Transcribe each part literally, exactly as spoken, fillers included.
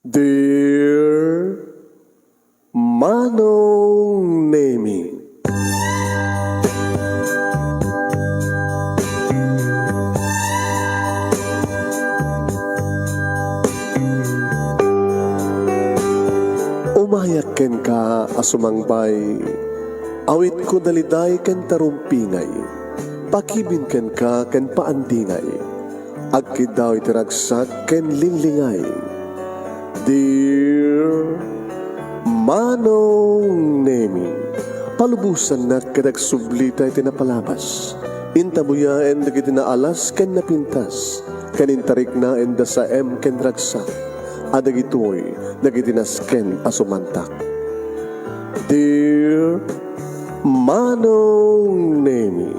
Dear Manong Nemi. Umayak kenka a sumangbay, awitko daliday ken tarumpingay, pakibin kenka ken paandingay. Agkiddaw iti ragsak ken linglingay. Dear Manong Nemi, palubosannak ket agsublita iti napalabas. Intabuyaen dagiti naalas ken napintas, ken intariknaen da saem ken ragsak, a dagitoy dagiti nasken a sumantak. Dear Manong Nemi,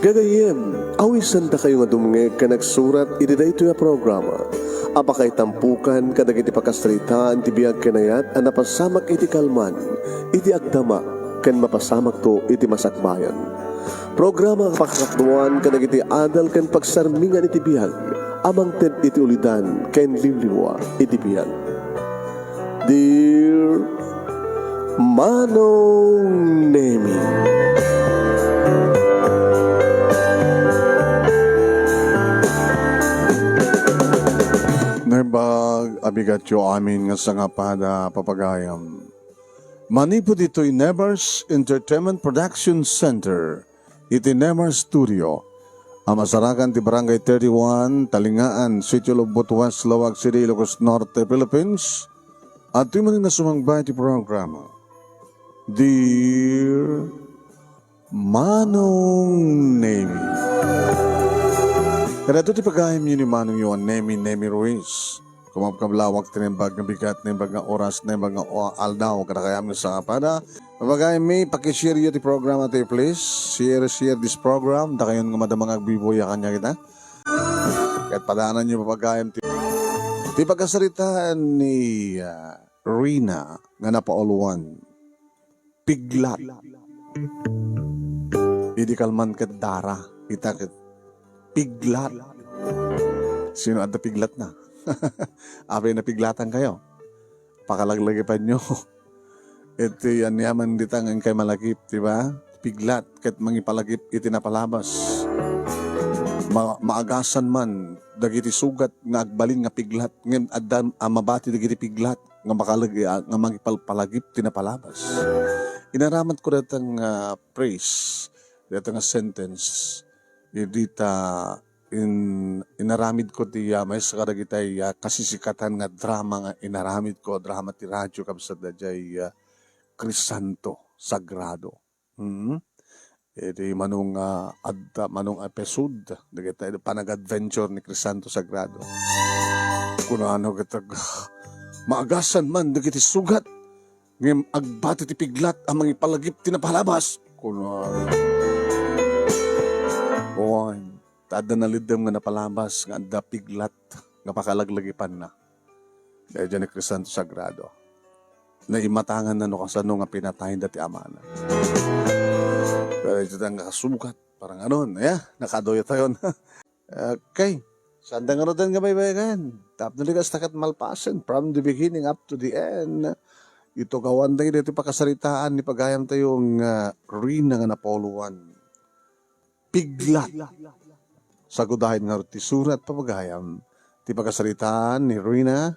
gagayyem, awisandakayo nga dumngeg ken agsurat iti daytoy a programa a pakaitampukan kadagiti pakasaritaan ti biag ken ayat a napasamak iti kalman, iti agdama, ken mapasamakto iti masakbayan. Programa a pakakatduan kadagiti adal ken pagsarmingan iti biag a mangted iti ulidan ken liwliwa iti biag. Dear Manong Nemi. Naimbag a bigatyo amin nga sangapada, papagayam. Manipud ditoy Nevers Entertainment Production Center, iti Nevers Studio, a masarakan ti Barangay thirty-one, Talingaan, Sitio Lobbot West, Laoag City, Ilocos Norte, Philippines, adtoy manen nga sumangbay ti programa, Dear Manong Nemi. Kadagitoy ti pagayamyo ni Manongyo a Nemi, Nemi Ruiz. Kumabkablawak ti naimbag nga bigat, naimbag nga oras, naimbag nga o-, aldaw, kadakayo amin nga sangapada. Papagayammi, pakishare yo ti programa tayo, please. Share, share this program. Dakayon nga madama nga agbibuy a kaniak ita. Ket padananyo, papagayam, ti, ti pagkasaritaan ni, ah, Rina nga napauluan. Piglat. Idi kalman ket dara, ita ket piglat. Sino adda piglatna? Apay, napiglatan kayo? Pakalaglagipanyo. Iti aniaman dita nga inkay malagip, di ba? Piglat ket mangipalagip iti napalabas. Ma-, maagasan man dagiti sugat nga agbalin nga piglat, ngem adda a mabati dagiti piglat nga makalag-, nga mangipalpalagip ti napalabas. Inaramidko dayta nga phrase, dayta nga sentence, idi ta in-, inaramidko ti, ah, maysa kadagiti, ah, kasisikatan nga drama nga inaramidko, drama ti radyo, kabsat daydiay, ah, Crisanto Sagrado. Hmm. Iti mano nga adda, mano nga episode, dagiti panag-adventure ni Crisanto Sagrado. Kunana ket ag-, maagasan man dagiti sugat, ngem agbati ti piglat a mangipalagip ti napalabas. Kunana. Wen, ta adda naliddem nga napalabas nga adda piglat nga pakalaglagipanna. Daydiay ni Crisanto Sagrado. Naimatanganna no kasano nga pinatayda ti amana. Pero iti nga kasugat, parang ano, ya, nakaduyo tayo na. Okay. Saan da nga ruden nga baybayan? Tapno di kasta ket malpasen, from the beginning up to the end. Ito gawan tayo dito pakasaritaan ni pagayam tayo nga Rina nga napauluan. Piglat. Sagudayen nga ti surat, papagayam, ti pakasaritaan ni Rina.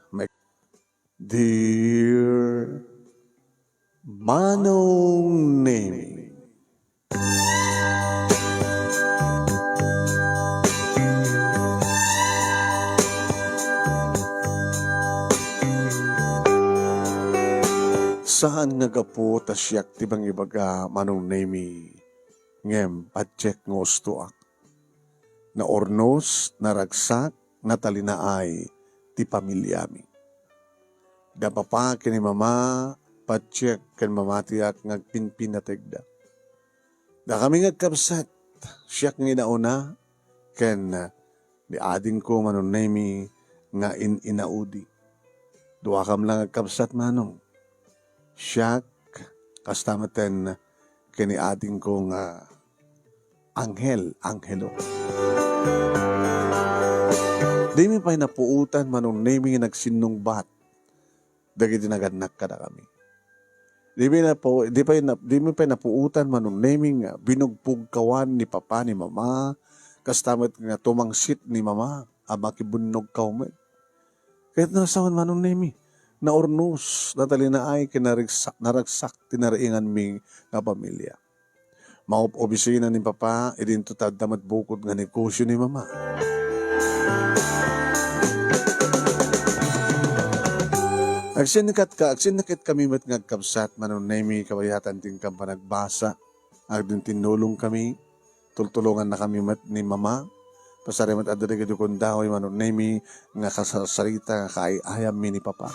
Dear Manong Nemi. Saan nga gapu ta siak ti mangibaga, Manong Nemi, ngem patiek nga ustoak. Naurnos, naragsak, natalinaay ti pamiliami. Da papa ken ni mama, patiek ken mamatiak nga agpinpinategda. Dakami nga agkabsat, siak nga inauna, ken ni adingko, Manong Nemi, nga in-inaudi. Duakam lang agkabsat, Manong. Siak, kasta metten ken ni adingko nga Angel, Angelo. Dimi pay napuotan, Manong Nemi, nga nagsinnungbat dagiti nagannak kadakami. Di mi napu-, di pay na-, di mi pay napuotan, Manong Nemi, nga binugpogkawan ni Papa ni Mama, kasta met nga tumangsit ni Mama a makibunnogkaw met. Ket no saan, Manong Nemi, naurnos, natalinaay, ken narigsa-, naragsak ti nariinganmi nga pamilia. Maop-obisina ni Papa, idinto ta adda met bukod nga negosio ni Mama. Agsinnaket ka, agsinnaket kami met nga agkabsat, Manong Nemi, kabayatan ti inkam panagbasa. Agdintinnulong kami, tultulonganna kami met ni Mama. Pasari met adda dagiti gundaway, Manong Nemi, nga kasarsarita nga kaay-ayammi ni Papa.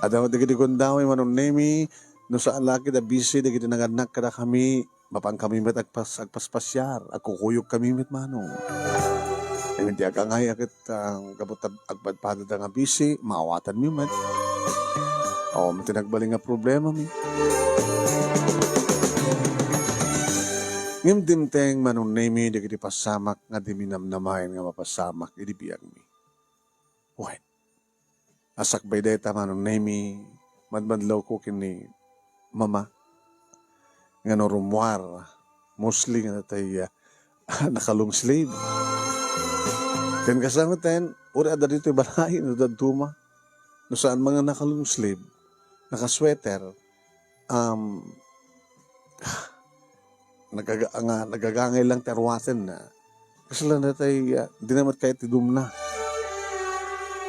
Adda met dagiti gundaway, Manong Nemi, no saan la ket a busy dagiti nagannak kadakami, mapan kami met agpas-, agpaspasiar, agkukuyog kami met, Manong. Ngem ti agangay a ket, ah, gapu ta agpadpadada nga busy, maawatanmi met. Awan met ti nagbalin nga problemami. Ngem dimteng, Manong Nemi, dagiti pasamak nga di mi namnamaen nga mapasamak idi biagmi. Wen, a sakbay dayta, Manong Nemi, madmadlawko ken ni Mama nga no rummuar, mostly nga natay, ah, naka-long sleeve. Ken kasta met, uray adda ditoy balay, no dadduma. No saan man nga naka-long sleeve, naka-sweater, um, nagaga-, nga, nagagangay lang ti arwatenna. Kasla natay, ah, di na met kayat ti dumna.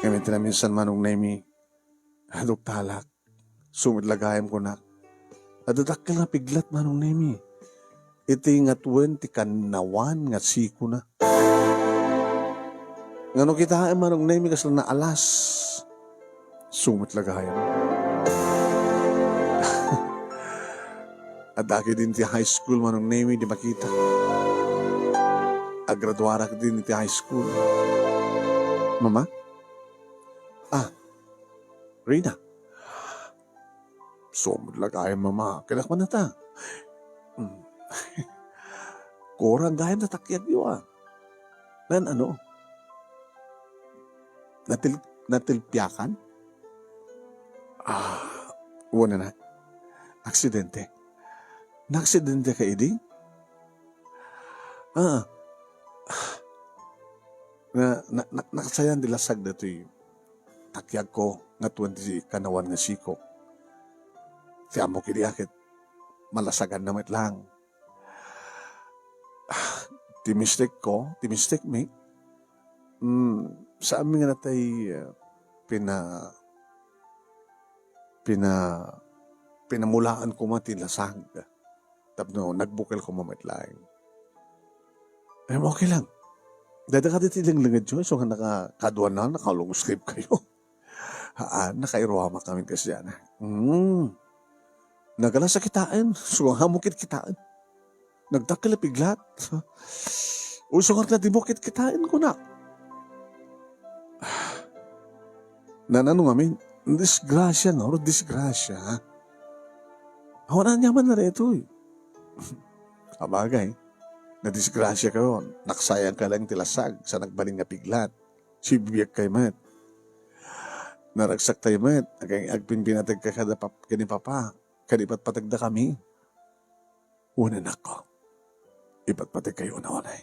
Ngem iti naminsan, Manong Nemi, aduktalak. Sumit la gayam kunak. Adda dakkel nga piglat, Manong Nemi. Iti ngatuen ti kannawan nga sikona. Ngano kitaem, Manong Nemi, kasla naalas. Sumit la gayam. Adda ketdi iti high school, Manong Nemi, di makita. Agraduarak ketdi iti high school. Mama? Ah, Rina? Sumit la gayam, Mama. Kinakuan ta. Hmm. Kurang gayam ti takiagyo, ah. Nan ano? Natil-, natilpiakan? Ah, wen a. Aksidente. Naaksidente ka idi? Ah. Na, na, na, nakasayan ti lasag datoy takiagko nga twenty kanawan nga siko. Ti ammok idi a ket malasaganna met laeng. Ti mistake ko, ti mistake mi, mm, saanmi nga natay, ah, pina-, pina-, pinamulaan koma ti lasag. Tapno nagbukel koma met laeng. Em, okay lang. Dayta kadi ti lenglengedyo, isu nga naka-, kaduana, naka-long sleeve kayo. Haan, nakairuamak kami kasiana. Mm. Nagalasa kitaen, suangamo kit kitaen. Nagdakkel a piglat. Uy, suang ti bukit kitaen, kunak. Nanano ngamin? Disgrasya nga, oro disgrasya, ha? Awan aniaman na daytoy. Abagay, nadisgrasya kayo, naksayan ka lang ti lasag, sa nagbalin nga piglat. Sibibiag kay met. Naragsak tayo met, ag-, agpinpinatag ka kada pap-, kani papa, kadi patpategda kami. Wen, anakko, ipatpateg kayo una unay.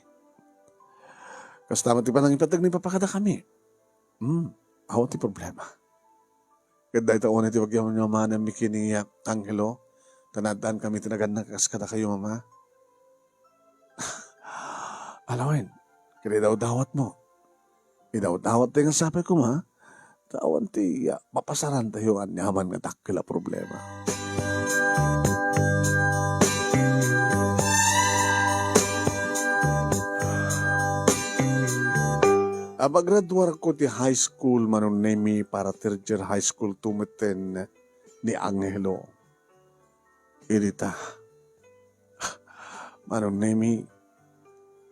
Kasta met ti panangipateg ni papa kada kami. Hmm, awan ti problema. Ket dayta unay ti pagyamanyamananmi ken ni Angelo, ta naaddaan kami ti nagannak kas kadakayo, Mama. Alawen, ket idawdawatmo. Idawdawat ti nga sapay koma, ta awan ti, ah, mapasarantayo aniaman nga dakkel a problema. Apagraduarko ti high school, Manong Nemi, para third year high school to metten ni Angelo. Idi ta, Manong Nemi,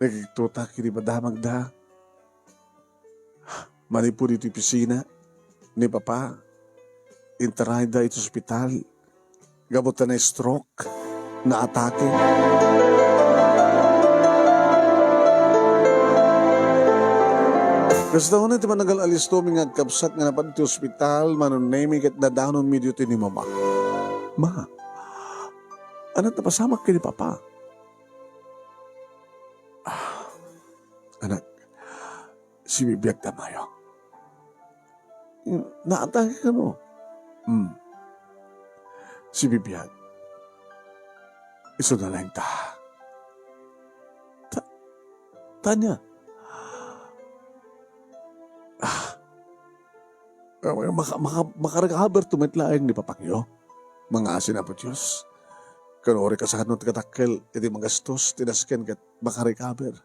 nakiktutak iti padamagda. Manipud iti opisina ni Papa, intarayda iti ospital. Gapu ta na-stroke, naatake. Kasta unay ti panagal-alistomi nga agkabsat nga napan ti ospital, Manong Nemi, ket nadanonmi ditoy ni Mama. Ma, ania ti napasamak ken ni Papa? Ah, anak, sibibiagta mayo. Naatake kano? Hmm. Sibibiag. Isu na laeng ta. Ta-, tanya. Ah. Maka-, maka-, makarecover to met laeng ni Papangyo. Mangaasi ni Apo Dios. Kano, uray kasano ti kadakkel iti magastos ti nasken ket makarecover.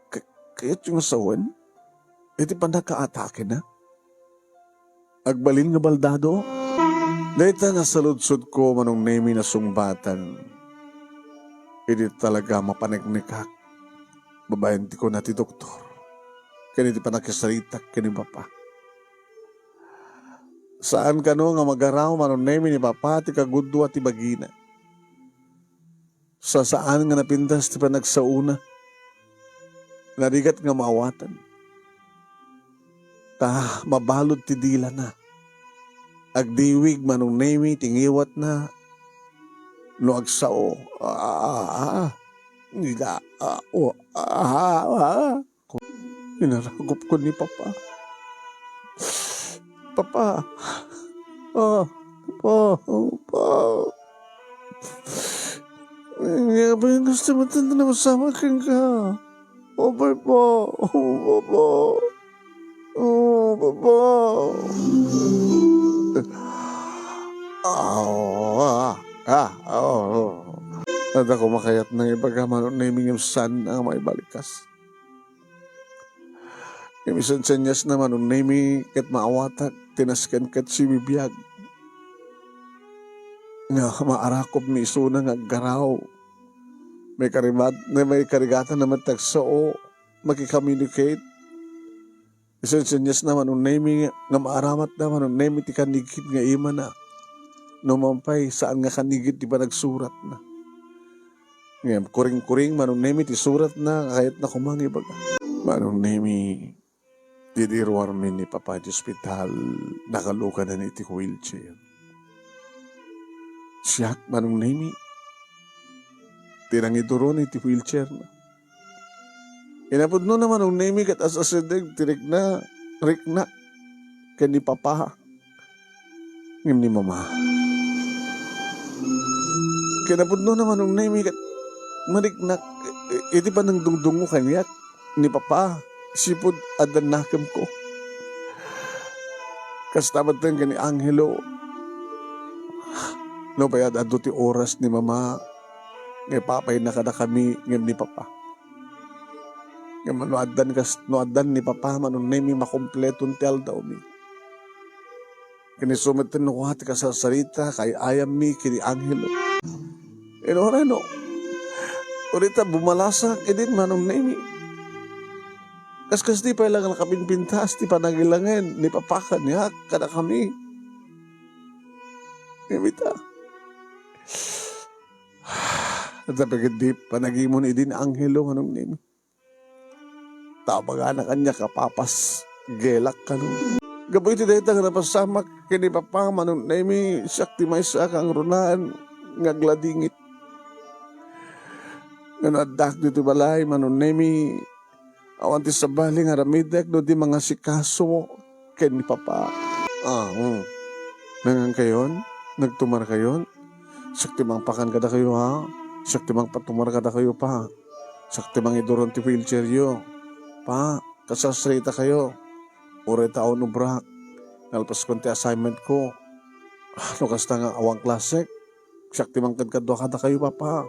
Ka-, kayatyo nga sawen iti pannakaatakena? Agbalin nga baldado? Dayta nga saludsodko, Manong Nemi, nasungbatan idi talaga mapaneknekak babaen ti kuna ti doktor ken iti pannakisaritak ken ni Papa. Saan kano nga magaraw, Manong Nemi, ni Papa ti kagudua ti bagina. Sasaan nga napintas ti panagsaona. Narigat nga maawatan. Ta mabalud ti dilana. Agdiwig, Manong Nemi, ti ngiwatna. No agsao, ah, ah, ah, ah. Nila, ah, oh, ah, ah, ah. Ko, inarakop ko ni Papa. Papa. Ah, Papa. Oh, Papa. Nga ba yung gusto mo ito na masama ka? Oh, Papa. Oh, Papa. Oh, Papa. Ah, ah, ah, oh. Adda ko makayat nga ibaga, Manong Nemi, ngem saan nga maibalikas. Ngem isu ti senyasna, Manong Nemi, ket maawatak ti nasken ket sibibiag. Nga maarakopmi isuna nga aggaraw. Maikarigat-, maikarigatanna met ti agsao, makicommunicate. Isu ti senyasna, Manong Nemi, nga maaramatna, Manong Nemi, ti kanigid nga imana. No man pay, saan nga kanigid ti panagsuratna. Ngem kuring-kuring, Manong Nemi, ti suratna nga kayatna koma nga ibaga. Manong Nemi, idi iruarmi ni Papa iti ospital, nakalukanan iti wheelchair. Siak, Manong Nemi, ti nangiduron iti wheelchairna. Kinapudnona, Manong Nemi, ket as-asideg ti rikna, rikna ken ni Papa. Ngem ni Mama. Kinapudnona, Manong Nemi, ket mariknak iti panangdungdungngo kaniak ni Papa, sipud adda nakemko. Kasta metten ken ni Angelo. Nupay ad-adu ti oras ni Mama, nga ipapayna kadakami ngem ni Papa. Ngem no addan kas-, no addan ni Papa, Manong Nemi, makompleton ti aldawmi. Ken isu metten no kua ti kasarsarita, kaay-ayammi ken ni Angelo. Inuray no, uray ta bumalasak idin, Manong Nemi. Kaskasdi pay la nga nakapinpintas ti panangilangen ni Papa kaniak kadakami. Ngem ita, adda pay ketdi panagimon idin ni Angelo, Manong Nemi. Ta abagana kaniak a papasgelak kano. Gapu iti dayta nga napasamak ken ni Papa, Manong Nemi, siak ti maysa a kangrunaan nga agladingit. Ngem no addak ditoy balay, Manong Nemi, awan ti sabali nga aramidek no di mangasikaso ken ni Papa. Ah, hmm. Nangankayon? Nagtumarkayon? Siak ti mangpakan kadakayo, ha? Siak ti mangpatumar kadakayo, Pa. Siak ti mangiduron ti wheelchairyo. Pa, kasarsarita kayo. Uray ta awan obrak. Nalpaskon ti assignment ko. Ah, no kasta nga awan klasek, siak ti mangkadkadua kadakayo, Papa.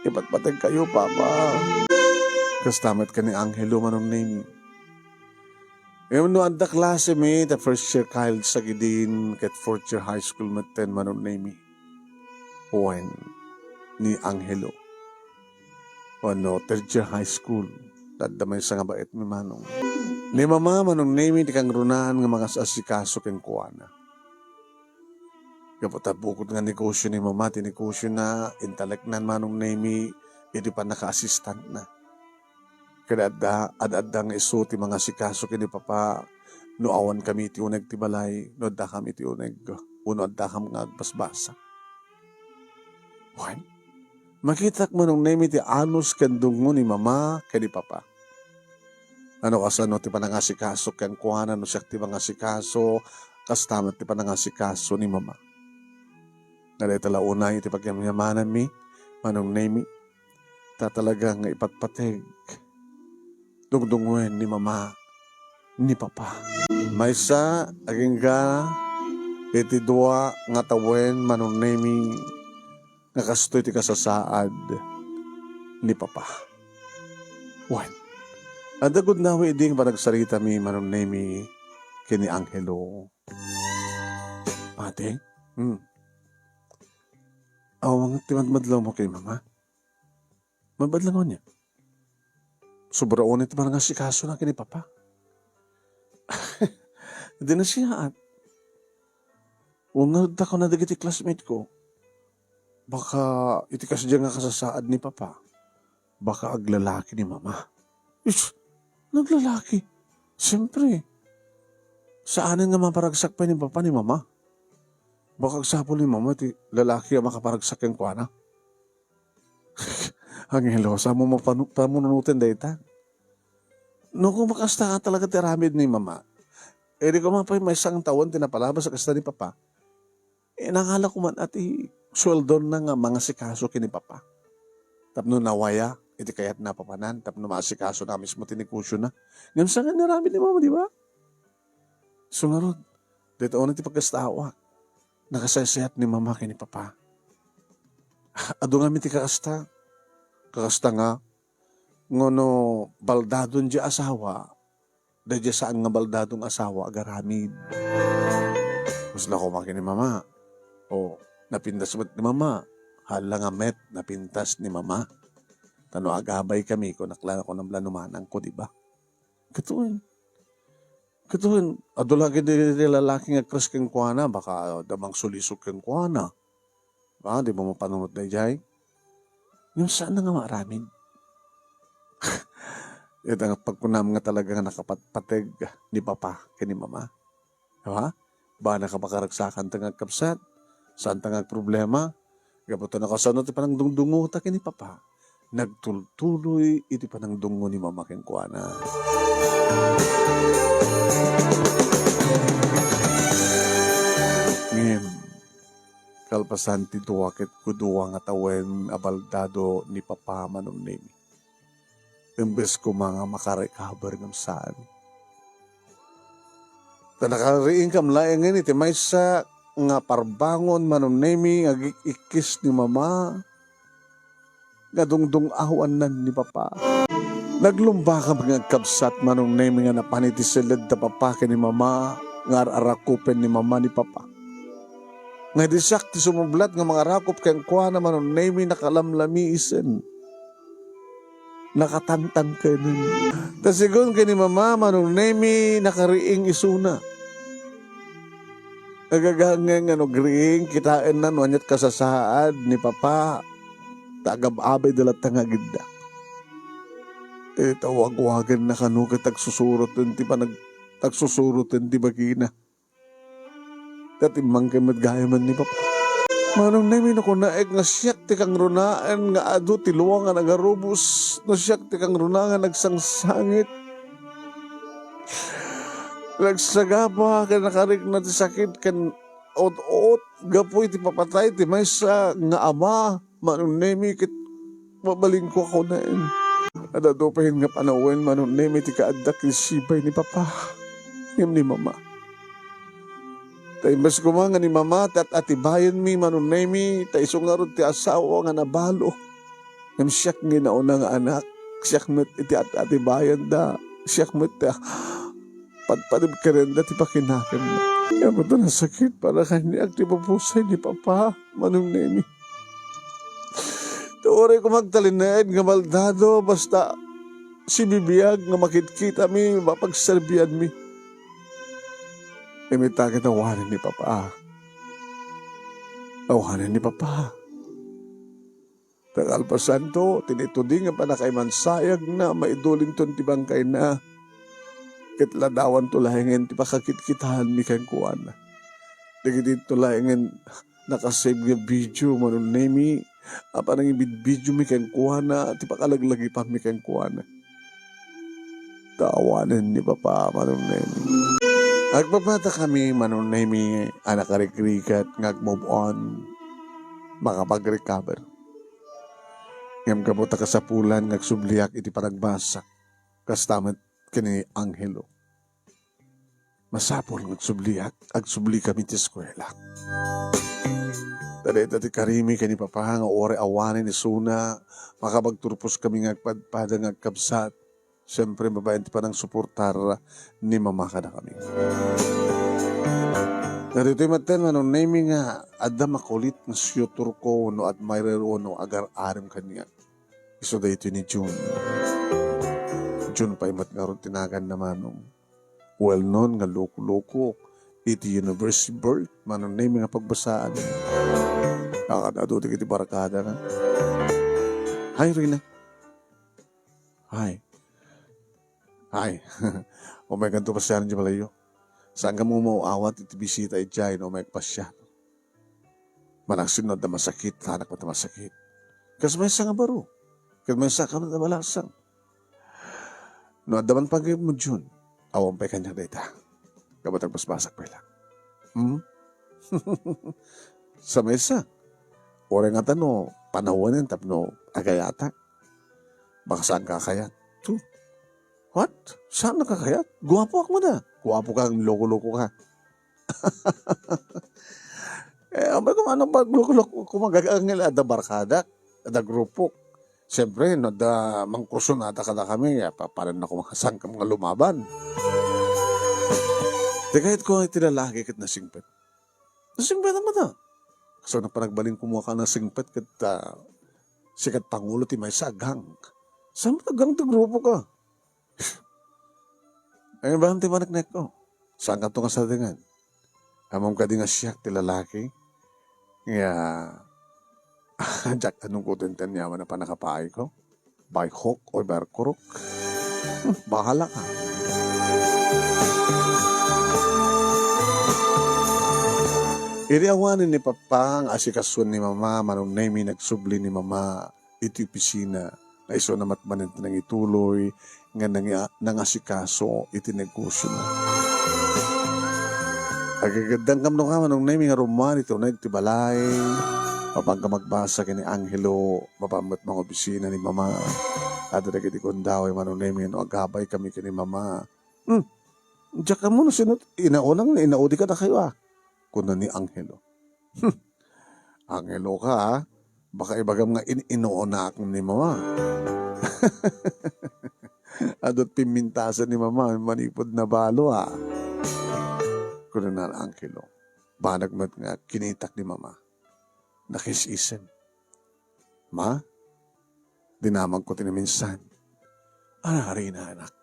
Ipatpateg kayo, Papa. Kasta met ken ni Angelo, Manong Nemi. Ngem no adda klasemi, ta first year college sa gidin, ket fourth year high school metten, Manong Nemi. Wen ni Angelo. Wenno third year high school, ta adda maysa nga baetmi, Manong. Ni Mama, Manong Nemi, ti kangrunaan nga mangas-asikaso kenkuana. Gapu ta bukod nga negosyo ni Mama ti negosiona, intaleknan, Manong Nemi, iti pannakaasistantna. Kada adda, ad-adda nga isu ti mangasikaso ken ni Papa no awankami iti uneg ti balay, no addakam iti uneg, wenno addakam nga agbasbasa. Wen, makitak, Manong Nemi, ti anus ken dungngo ni Mama ken ni Papa. Ano kasano ti panangasikaso kenkuana no siak ti mangasikaso, kasta met ti panangasikaso ni Mama. Nga dayta la unay iti pagyamyamananmi, Manong Nemi, ta talaga nga ipatpateg, dungdunguen ni Mama ni Papa. Maysa, agingga iti dua nga tawen, Manong Nemi, nga kastoy ti kasasaad ni Papa. Wen, adda gudnawi idi nga panagsaritami, Manong Nemi, ken ni Angelo. Pati? Hmm. Awan ti madmadlaw mo kay Mama? Mabadlangon niya. Sobra unay ti panangasikaso na ken ni Papa. Di na siya at. Wen nga dakuna dagiti classmate ko. Baka iti kasdiay nga kasasaad ni Papa, baka aglalaki ni Mama. Is, naglalaki. Siyempre. Saanen nga maparagsak pa ni Papa ni Mama. Baka agsapul ni Mama ti lalaki a makaparagsak kenkuana. Angelo, saan mo mapanu-, pamununoten dayta? No, kung makasta nga talaga ti aramid ni Mama, eh, di ko mapay maysa nga tawen ti napalabas a kasta ni Papa. Eh, nangala ko man a ti sueldona nga mangasikaso ken ni Papa. Tapno nawaya iti kayatna a papanan, tapno maasikaso na mismo ti negosio na. Ngem saan nga inaramid ni Mama, di ba? So, ngarud, dayta unay ti pagkastawak. Nakasaysayat ni Mama ken ni Papa. Adu ngamin ti kakasta. Kakasta nga, ngano baldadon diay asawa, daydiay saan nga baldadon nga asawa agaramid. Mas la koma ken ni Mama. O, napintas met ni Mama. Hala nga met, napintas ni Mama. Ta no agabay kami, kunak la, kunam la no manang ko, di ba? Katoen. Katoen, adu la ketdi ti lalaki nga agkres kenkuana, baka adda mangsulisog kenkuana. Ah, di mo mapanunot daydiay? Ngem saan nga maaramid. Ita nga pagkunam nga talaga nga nakapatpateg ni Papa ken ni Mama. Di ba? Bana ka makaragsakan ta nga agkabsat, saan ta nga agproblema. Gapu ta nakasano ti panangdungdungngo ta ken ni Papa, nagtultuloy iti panangdungngo ni Mama kenkuana. Ngem, kalpasan ti dua ket dua nga tawen a baldado ni Papa, Manong Nemi, imbes koma nga makarecover ngem saan. Ta nakariingkam laengen iti maysa nga parbangon, Manong Nemi, nga agik-ikkis ni Mama nga dungdung-awannan ni Papa. Naglumbakam nga agkabsat, Manong Nemi, nga napan iti siled da Papa ken ni Mama nga ar-arakupen ni Mama ni Papa. Nga idi siak ti sumublat nga mangarakop kenkuana, Manong Nemi, nakalamlamiisen. Nakatangtangkenen. Ta sigun ken ni Mama, Manong Nemi, nakariing isuna. Agagangay nga no agriing, kitaenna no aniat kasasaad ni Papa. Ta agab-abayda latta nga agidda. Eh, ta wagwaganna kano ket agsusuroten ti panag-, agsusuroten ti bagina. Ta timmangken met gayamen ni Papa. Manong Nemi, no kunaek nga siak ti kangrunaen nga adu ti lua nga nagarubos, no siak ti kangrunaen nga nagsangsangit, nagsagaba ken nakarikna ti sakit ken ut-ut gapu iti papatay ti maysa nga ama. Manong Nemi, ket mabalinko a kunaen. Adda adu pay nga panawen, Manong Nemi, ti kaaddak iti sibay ni Papa ngem ni Mama. Ta imbes koma nga ni Mama ti at-atibayenmi, Manong Nemi, ta isu ngarud ti asawa nga nabalo. Ngem siak nga inauna nga anak, siak met iti at-atibayenda, siak met ti padpadem kenenda ti pakinakemna. Ngem adu nasakit para kaniak ti pupusay ni Papa, Manong Nemi. Ta uray koma agtalinaed nga maldado, basta sibibiag nga makitkitami, mapagserbianmi. Imita ket awanen ni Papa. Awanen ni Papa. Nakalpasanto, tinituding a pannakaimansayagna, maidulinton ti bangkayna. Ket ladawanto laengen ti pakakitkitaenmi kenkuana. Dagiti laengen nakasave nga video, Manong Nemi, a panangibidbidiomi kenkuana, ti pakalaglagipanmi kenkuana. Ta awanen ni Papa, Manong Nemi. Agpapata kami, Manong Nemi, a nakarikrigat nga agmove on, makapag-recover. Ngem gapu ta kasapulan nga agsubliak iti panagbasa, kasta met ken ni Angelo. Masapul nga agsubliak, agsubli kami ti eskuela. Ta dayta ti karimi ken ni Papa nga uray awanen isuna, makapagturpos kami nga agpadpada nga agkabsat. Siempre, babaen ti panangsuportar ni Mama kadakami. Nga ditoy metten, Manong Nemi, nga adda makulit nga suitorko wenno admirer wenno agar-arem kaniak. Isu daytoy ni Jun. Jun pay met ngarud ti naganna, Manong. Well known nga loko-loko iti university bird, Manong Nemi, nga pagbasaan. Akan adu dagiti barkada na. Hi, Rina. Hi. Hi. Umaykanto pasiar idiay balayo. Saanka nga umawat iti bisita idiay no umayka pasiar. Manaksin no adda masakit, saanak met a masakit. Kas maysa nga baro. Kas maysa ka met a balasang. No adda man panggepmo, Jun, awan pay kaniak dayta. Gapu ta agbasbasak pay laeng. Hmm? Sa maysa. Uray ngata no panawanen tapno agayatak. Baka saanka a kayat. Tu. What? Saannak a kayat? Guapoak met a. Guapoka, loko-lokoka. Eh, ammoyko man no pagloko-loko, kumagagangen, adda barkadak, adda grupok. Siempre, no adda mangkursunada kadakami, ya, papananna koma saanka nga lumaban. Ti kayatko iti lalaki ket nasingpet. Nasingpet met a. Kasano panagbalin koma a nasingpet ket, ah, sika ti pangulo ti maysa a gang. Saan met a gang ti grupoka? Ay, ba ti paneknekko? Saankanto nga sadengan? Ammom kadi nga siak ti lalaki nga diak anungkoten ti aniaman a pannakapaayko? By hook or by crook? Hmm, bahala ka. Idi awanen ni Papa nga asikasuen ni Mama, Manong Nemi, nagsubli ni Mama iti opisina nga isuna met manen ti nangituloy nga nangi-, nangasikaso iti negosiona. Aggaddangkam no ka, Manong Nemi, nga rummuar iti uneg ti balay. Mapanka magbasa ken ni Angelo, mapan met mangopisina ni Mama. Adda dagiti kundaoy, Manong Nemi, no agabaykami ken ni Mama. Hmm. Diak ammo no sino inaunang inaudi kadakayo, a, kuna ni Angelo. Hmm. Angeloka, a. Baka ibagam nga in-inuunak ni Mama. Adu ti pimmintasen ni Mama manipud nabalo, a. Kuna ni Angelo. Banag met nga kinitak ni Mama. Nakis-isem. Ma, dinamagko ti naminsan. Arina, anak.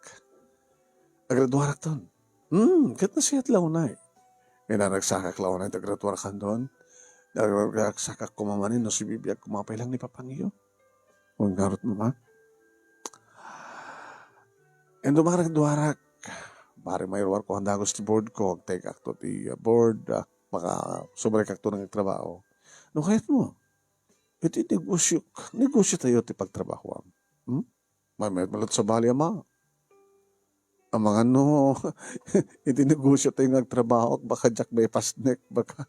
Agraduarakton. Hmm, ket nasayaat la unay. Inaragsakak la unay ti agraduarakanton. Naragsakak koma manen no sibibiag koma pay laeng ni Papangyo. Wen ngarud, Mama. Inton dumaraduarak, bareng mairuarko a dagus ti boardko, agtaygakto ti, ah, board, ah, maka-, subrikakto nga agtrabaho. No kayatmo, iti negosiok, negosiotayo ti pagtrabahoam. Hmm? Maymayat met latta sabali, Ama. Amangan no, iti negosiotayo nga agtrabahoak, baka diak maipasnek, baka,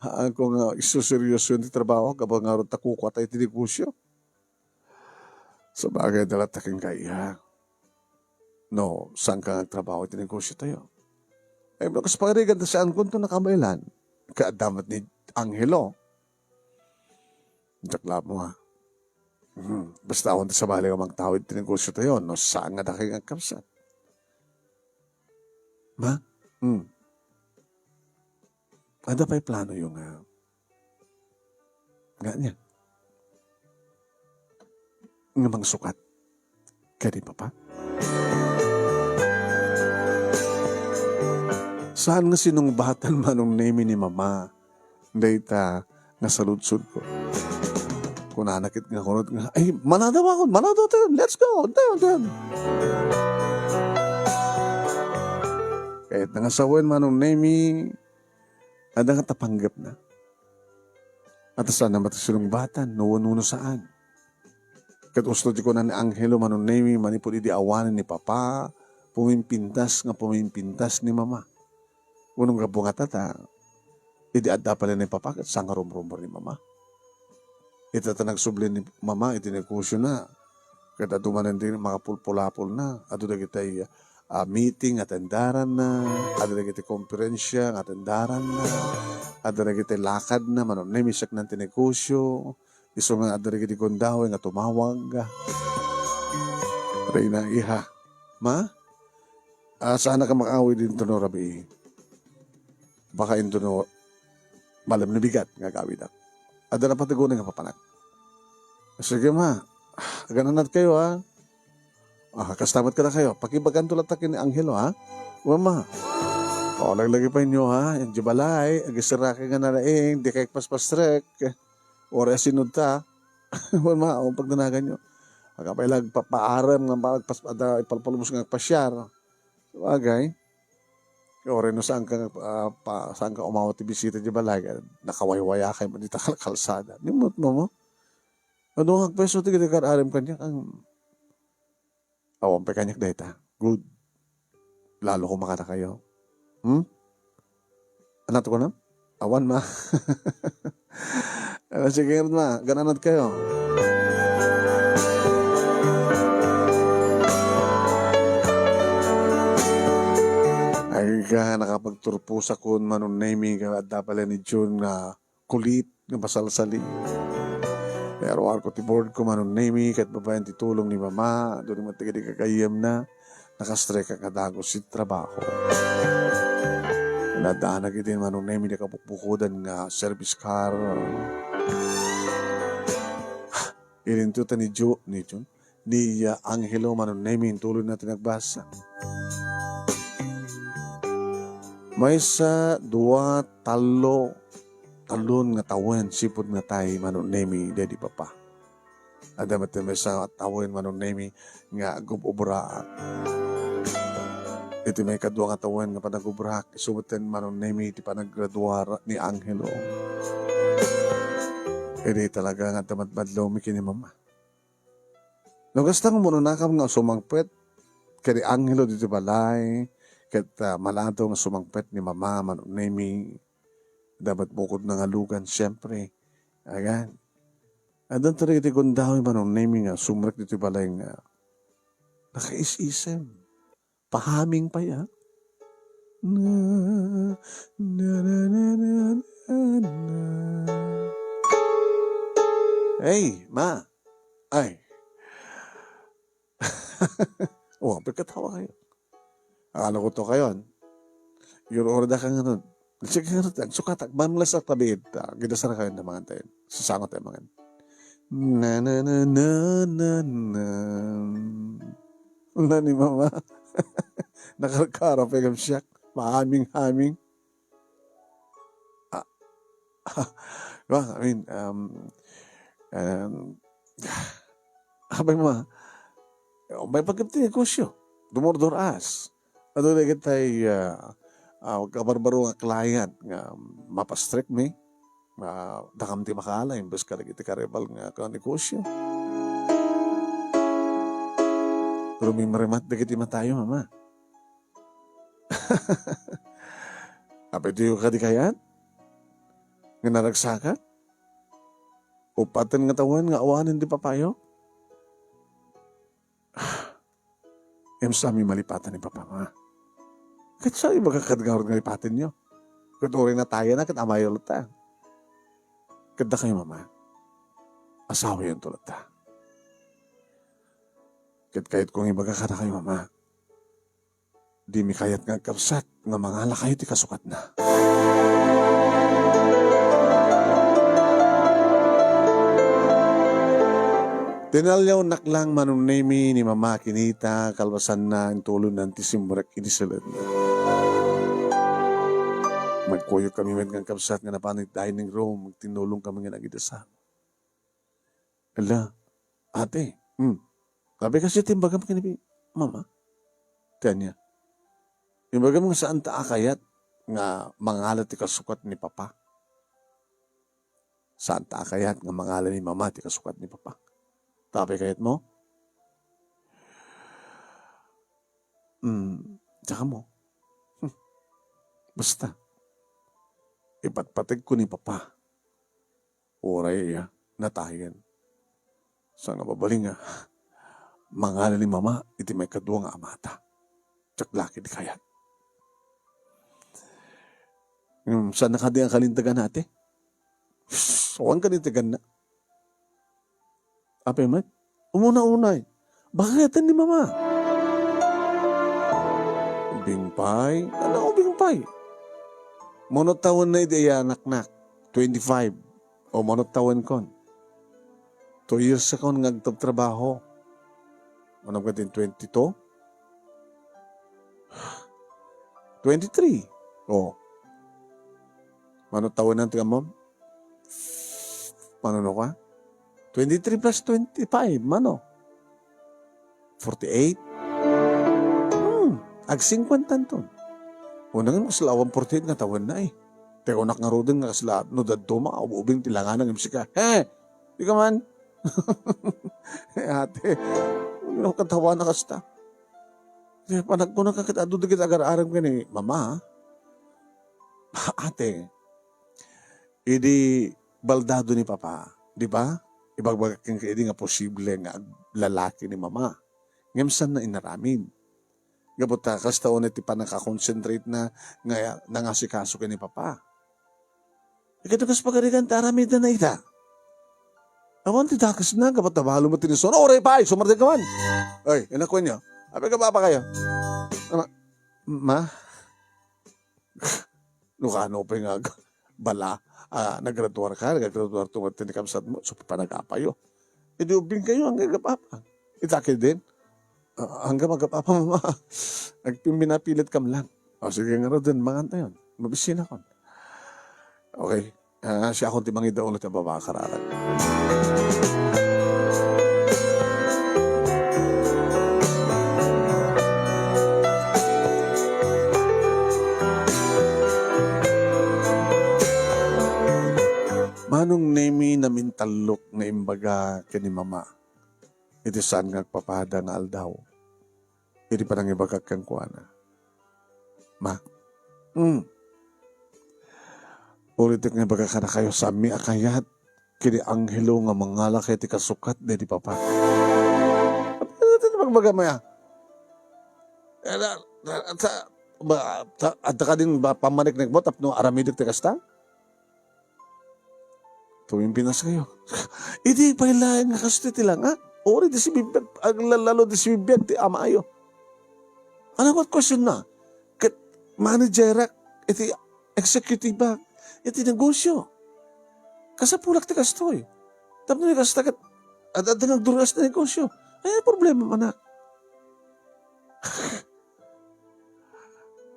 haanko nga isuseryoso ti trabahoak, gapu ngarud ta kukuatayo iti negosio. Sabagay, adda latta kenka, iya. No, saanka nga agtrabaho iti negosiotayo? Ay, no, kas pagarigan ta saankonto nakabaelan. Kaadda met ni Angelo. Diak la ammo, a. Hmm, basta awan ti sabali nga mangtawid ti negosiotayo, no saan nga dakay nga agkabsat. Ma? Hmm. Adda pay planoyo nga, nga ania? Nga mangsukat kadi, Papa? Saan nga sinungbatan, Manong Nemi, ni Mama dayta nga saludsodko. Kunana ket nga kunot nga, "Ay, manadaw ako, manadaw tayo, let's go, tayo, tayo." Kayatna nga sawen, Manong Nemi, adda nga ta panggepna. At saan na matasilungbatan, no, no, no saan. Ket usto ti kuna ni Angelo, Manong Nemi, manipud idi awanen ni Papa, pumimpintas nga pumimpintas ni Mama. Wenno gapu nga ta, ta, idi adda pay ni Papa, ket saan nga rumrumor ni Mama. Ita ta nagsubli ni Mama iti negosiona, ket adu manen ti makapulpulapolna, adu dagiti, ah, meeting nga atendaranna, adu dagiti komperensia nga atendaranna, adu dagiti lakadna, Manong Nemi, saknaan ti negosio, isu nga adu dagiti gundaway nga tumawag. Reyna, iha, ma, ah, saannak a makaawid intono rabii. Baka intono, malem no bigat nga agawidak. Adda napateg unay nga papanak. Sige, ma. Agananat kayo, ha? Ah, kasta met kadakayo. Pakibaganto latta ken ni Angelo, ha? Wen, ma. O, laglagi pay inyo, ha? Yan di balay, agisirake nga nalaing, di kay paspastrek. Ore asinod ta. Wen, ma, o, pagdanagan nyo. Agapay lag papaarem nga magpas-, ada, ipalpalubos nga agpasiar. Sabagay. Ore no saan ka, ah, pa, saan ka umawat ti bisita di balay, nakawaywaya kay man dita kal-, kalsada. Nimut mo mo. Ano nga agpeso ti kadi kar-arem kaniak, ang awan pay kaniak dayta. Good. Lalo ko makadakayo. Hmm? Anat ko na? Awan, ma. Ah, sige, ma. Gananat kayo. Ay ka, nakapagturpusakon, Manong Nemi, nga adda pala ni Jun nga kulit nga masalsali. Pero arko ti board ko, Manong Nemi, ket babaen ti tulong ni Mama, doon naman tigadi kagayemna, nakastrek nga dagus ti trabaho. Nadaanak iti Manong Nemi di kabukbukodan nga service car. Ilinto ta ni Jo, ni Jun, ni, ah, Angelo, Manong Nemi, intuloy na ti nagbasa. Maysa, dua, tallo, talon nga tawen, sipud nga tay, Manong Nemi, daydi Papa. Adda met ti maysa nga tawen, Manong Nemi, nga agub-ubraak. Iti maikadua nga tawen nga panagubrak, isu met ten, Manong Nemi, ti panaggraduar ni Angelo. Idi talaga nga adda madmadlawmi ken ni Mama. No kasta nga umunonakam nga sumangpet ken ni Angelo ditoy balay, ket, ah, malado nga sumangpet ni Mama, Manong Nemi, adda met bukodna nga lugan, siempre. Agan. Addan talaga ti gundaway, Manong Nemi, nga sumrek ditoy balay nga nakaisisem. Pahaming pay, ah. Na, na, na. Hey, ma. Ay. Oh, pagkatawa kayo. Akala ko to kayon. Your order ka nga nun. Sige nga nun, agsukatak. Manlas at tabiid. Ah, gidasar kayo na mga tayo. Sasangot tayo mga. Na, na, na, na, na, na. Wala ni Mama. Nakarkara pa yung siyak. Mahaming-haming. Ah, well, I mean, um, um, abay mo, ah. May pagkapti negosyo. Dumurduras. Ano na kita ay, ah, ah, kabarbaro nga client nga mapastrek mi. Ah, dakam ti makaala, imbes ka lagi ti karibal nga kanegosyo. Pero may marimat dagiti matayo, mama. Apay diyo kadi kayat? Nga naragsakan? Upaten nga tawen nga awanen ti papayo? Em, sa mi malipatan ni Papa, ma. Ket sa ibaga kad ngarud nga lipaten nyo. Ket uray nataya na, ket amayo latta. Ket dakayo, mama. Asawayon to latta. Ket kayat kong ibaga kadakayo, mama. Dimi kayat nga agkabsat nga mangalakayo ti kasukatna. Tinaliawnak lang manunemi ni Mama kinita, kalpasanna, intulonnan ti simrek idi seled. Nagkuyog kami met nga agkabsat nga napan iti dining room, agtinnulong kami nga nagidasam. Ala, ate, hmm. Apay kasta ti imbagam ken ni mama? Ti ania? Imbagam nga saanta a kayat nga mangala ti kasukat ni papa. Saanta a kayat nga mangala ni mama ti kasukat ni papa. Ta apay kayatmo? Hmm, diak ammo. Hmm. Basta, ipatpategko ni papa. Uray, iya, natayen. Saan nga mabalin nga mangala ni mama iti maikadua nga amata. Diak la ketdi kayat. Hmm, saanna kadi a kalintegan, ate? Awan kalinteganna. Apay met? Umuna unay. Baka kayatna ni mama. Ubing pay? Ano ubing pay? Mano tawenna idi aya anaknak? Twenty-five. O, mano tawenkon? Two years akon nga agtrabaho. Ano ka din, twenty-two? Twenty-three. O. Mano tawenan ti ammom? Mano no ka? Twenty-three plus twenty-five, mano? Forty-eight? Hmm, agsingkuenta ton. Unangan, kasla awan forty-eight nga tawenna, eh. Ti kunak ngaruden nga kasla no dadduma, ubing ti langana ngem sika. He! Di ka man? Ate, ano katawa na kasta? Kaya panagkuna ka ket adu dagiti agar-arem ken ni mama, ha? Ate, idi baldado ni papa, di ba? Ibagbagak kenka idi nga posible nga aglalaki ni mama. Ngem saanna inaramid. Gapu ta kasta unay ti pannaka-concentrate na nga nangasikaso ken ni papa. Ket no kas pagarigan ta aramidna ita. Awan ti dakesna, gapu ta balo met ti ni Son. Uray pay, sumardeng ka man. Ay, inakuenyo. Apay ka, papa kayo? Ama, ma? No kano pay nga ag-, bala, ah, naggraduar ka, naggraduar to nga ti ni kabsatmo, so panagapayo. Idi ubing kayo, ang gagapapa. Ita ketdin? Ah, hanggang magapapa, mama. Nagpiminapilit kam lang. O, sige nga, Roden, mangan tayo. Mabisin ako. Okay. Ah, siakon ti mangidaon ti ababa kararag. Manong Nemi, namintallok nga imbaga ken ni mama iti saan nga agpapada nga aldaw. Iti panangibagak kenkuana. Ma, mm. Ulitek nga ibaga kadakayo, saanmi a kayat ken ni Angelo nga mangala iti kasukat daydi papa. Ano ti pagbaga mo ya? Eh, na, na, sa, ba, sa, adda ka din ba pammaniknekmo tapno aramidek ti kasta? Tumimpinas kayo. Idi pay laeng nga kastoy ti langa. Uri di si bibiag, aglalalo di si bibiag ti amayo. Ano nga question na? Ket managerak iti executive iti negosyo. Kasapulak ti kastoy. Tapno ni kasta ket ad-, adda nga agduras ti negosyo. Ay, problema man na.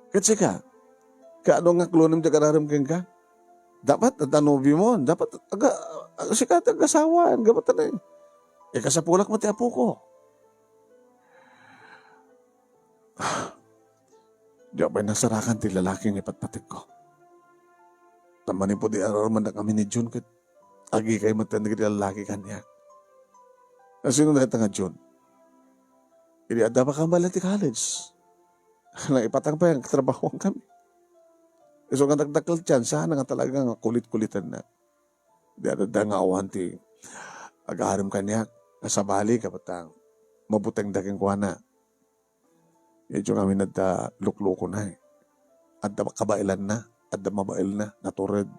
Ket sika, kaano nga klonem ti kararem kenka? Dapat adda nobio mo, dapat aga, aga, sika ti agasawaan, gapu ta na, eh, kasapulak mo ti apoko. Di pay nasarakan ti lalaki nga ipatpategko. Ta manipud di arumandak amin ni Jun ket agikay met dagiti lalaki kaniak. Sino dayta nga Jun? Idi adda pa kambala ti college. Naipatang pay, agtrabahoan kami. Isu nga dakdakkel ti tsansa, nga talaga nga kulit-kulitan na. Di adda nga awan ti agarem kaniak, nga sabali, kapatang, mabuteng da kenkuana. Medyo ngamin adda luklukona, eh. Adda kabaelanna, adda mabaelna, natured.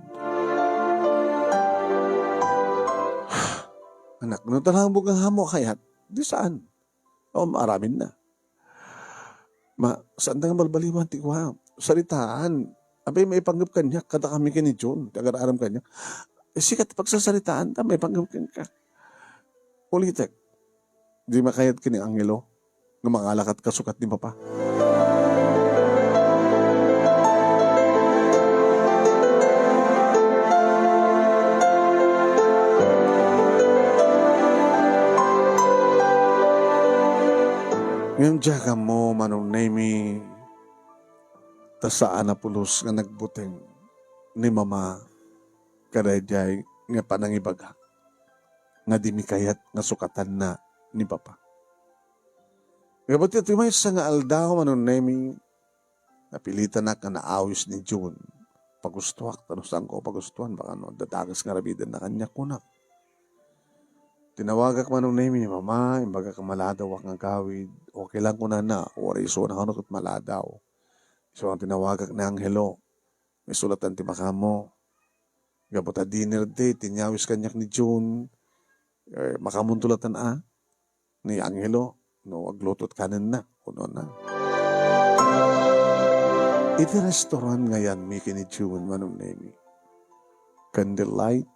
Anak, no talambog nga hamo kayat, di saan? O, maaramin na. Ma, saan nga balbaliwan ti kua? Saritaan. Apay, maipanggep kaniak, kada kami ken ni Jun, ti agar-arem kaniak. Eh, sika ti pagsasaritaan, ta maipanggep kenka. Ulitek, di makayat ken ni Angelo nga mangalakat kasukat ni Papa. Diak ammo, Manong Nemi, ta saan a pulos nga nagbuteng ni Mama kadaydiay nga panangibaga nga di mi kayat nga sukatanna ni Papa. Gapu ti maysa nga aldaw, Manong Nemi, napilitanak nga naawis ni Jun. Pagustoak, ta no saanko pagustoan, baka no, adda dakes nga arabidenna kaniak, kunak. Tinawagak, Manong Nemi, ni Mama, imbagak a maladawak nga agawid. Okay lang, kunana, uray isuna kano ket maladaw. Isu nga tinawagak ni Angelo. Isu latta ti makammo. Gapu ta dinner date ti inyawis kaniak ni Jun. Eh, makamunto latta a ni Angelo no agluto ti kanenna, kunana. Iti restaurant nga ayanmi ken ni Jun, Manong Nemi. Candlelight,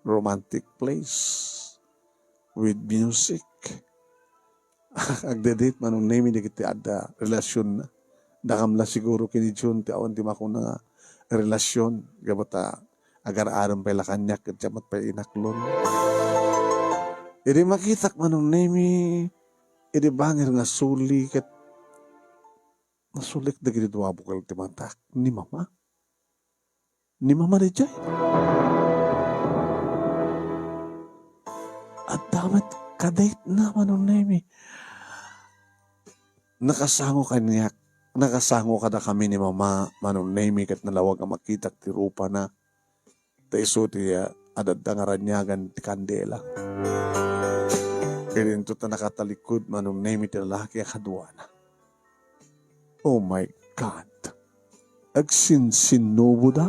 romantic place, with music. Agdedate, Manong Nemi, dagiti adda relasionna. Dakam la siguro ken ni Jun ti awan ti makuna nga relasion, gapu ta agar-arem pay la kaniak ket siak met pay inaklon. Idi makitak, Manong Nemi, idi bangir nga suli ket nasulik dagiti dua bukel ti matak ni Mama. Ni Mama daydiay. Adda met ka-date na, Manong Nemi. Nakasango kaniak, nakasango kadakami ni Mama, Manong Nemi, ket nalawag a makitak ti rupana. Ta isu ti, ah, adda nga raniagan ti kandela. Ket inton ta nakatalikod, Manong Nemi, ti lalaki a kaduana. Oh my God! Agsinsinnuboda?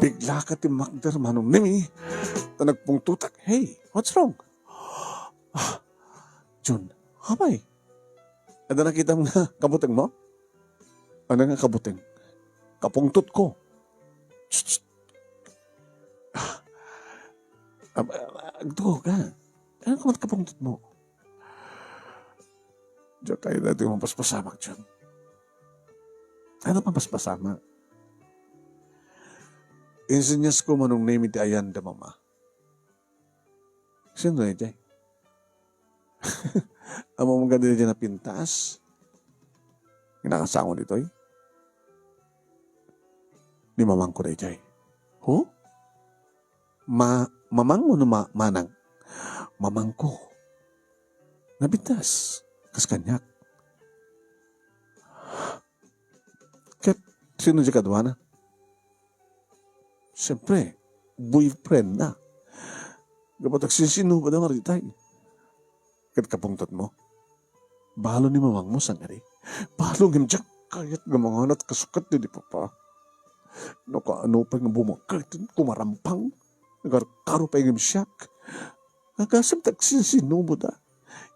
Bigla ka ti makder, Manong Nemi. Ta nagpungtotak. Hey, what's wrong? Ah, Jun, apay? Adda nakitam nga kabutengmo? Ano nga kabuteng? Kapungtotko. Tst, tst. Ah, ah, agtuo ka. Ano ka man kapungtotmo? Diak kayat ti mapaspasamak, Jun. Ano mapaspasamak? Insenyas ko, Manong Nemi, ti ayan da Mama. Sino iti? Ammom kadi daydiay napintas? Nga nakasango ditoy? Ni mamangko daydiay. Ho? Ma-, mamang wenno ma-, manang? Mamangko. Napintas. Kas kaniak. Ket sino ti kaduana? Siempre, boyfriend na. Gapu ta agsinsinnuboda nga daydiay. Ket kapungtotmo, balo ni mamangmo, sangadi. Balo ngem diak kayat nga mangan ti kasukat ni Papa. No kaano pay nga bumaketen, kumarampang, nagarkaro pay ngem siak. Agasem ta agsinsinnuboda.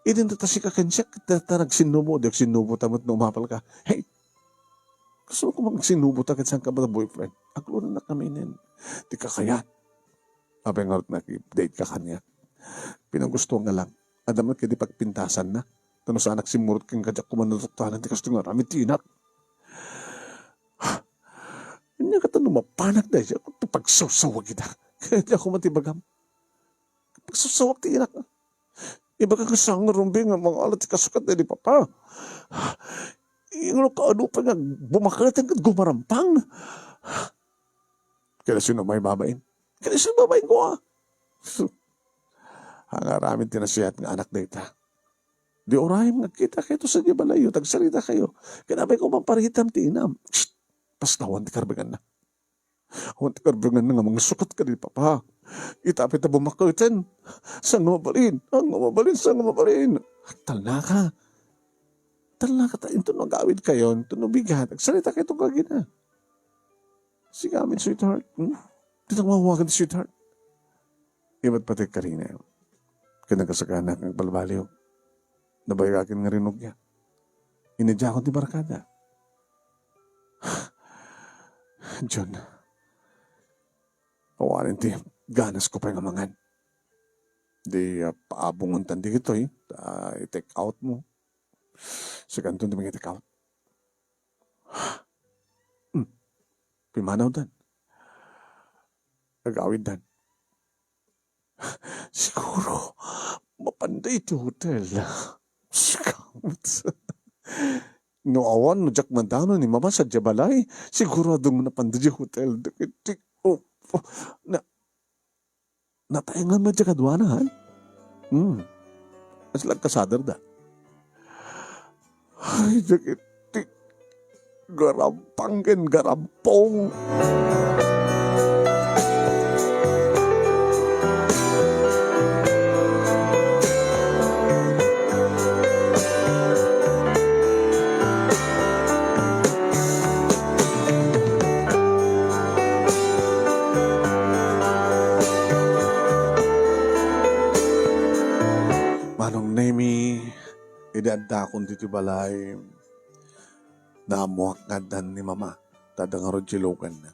Idin ta sika ken siak, ta, ta nagsinnubo, di agsinnubo ta met no umapal ka. Hey, Kasano koma agsinnubo ta ket saan ka met a boyfriend? Aglonannak aminen. Di ka kayat. Apay ngarud naki-date ka kaniak? Pinagusto nga lang. Adda met kadi pagpintasanna. Ta no saan agsimmurot kenka, diak koma natuktoanan ti kastoy nga aramid ti inak. Ania ket no mapanak daydiay, ti pagsawsawag ida. Kaya diak koma ti bagam. Pagsawsawag ti inak. Ibaga nga saan nga rumbeng nga mangan ti kasukat ni Papa. Inno kaano pay nga bumaketen ket gumarampang. Kada sino may babain? Kada sino babain ko, ah? Ang aramid ti nasihat nga anak dayta. Di urayem nga agkita kayo sa di balayo, tagsarita kayo. Kaya abay ko maparitam ti inam. Shh! Pastawan ti karbenganna. Awan ti karbenganna nga mangsukat kadi Papa. Ita pay ta bumaketen. Saan nga mabalin? Saan nga mabalin? Saan nga mabalin? Talnaka. Talnaka ta, inton agawid kayo, inton no bigat, agsarita kayo tunggal kina. Sige amin, sweetheart. Hmm? Di ta mawagan ti sweetheart. Ibat pati karina. Kaya nagasagana kang balbaliw. Nabayagan nga rinugya. Inadya ko ti barkada. John, awanen ti ganas ko pay nga mangan. Di, ah, paabungon tan di kitoy, ah, i-take out mo. Sikanton ti mangi-take out. Hmm. Pimanaw dan. Agawid dan. Siguro, Mapanda iti hotel. Sika met. No awan, no diak madano ni Mama sadiay balay, siguradong mapanda iti hotel. Dagiti, oh, oh, na, nataengan met diay kaduana, han? Hmm. Kasla agkasaderda. Ay, dagiti garampang ken garampong. Manong Nemi, idi addakon ditoy balay, naammoak nga addan ni Mama, ta adda ngarud ti luganna.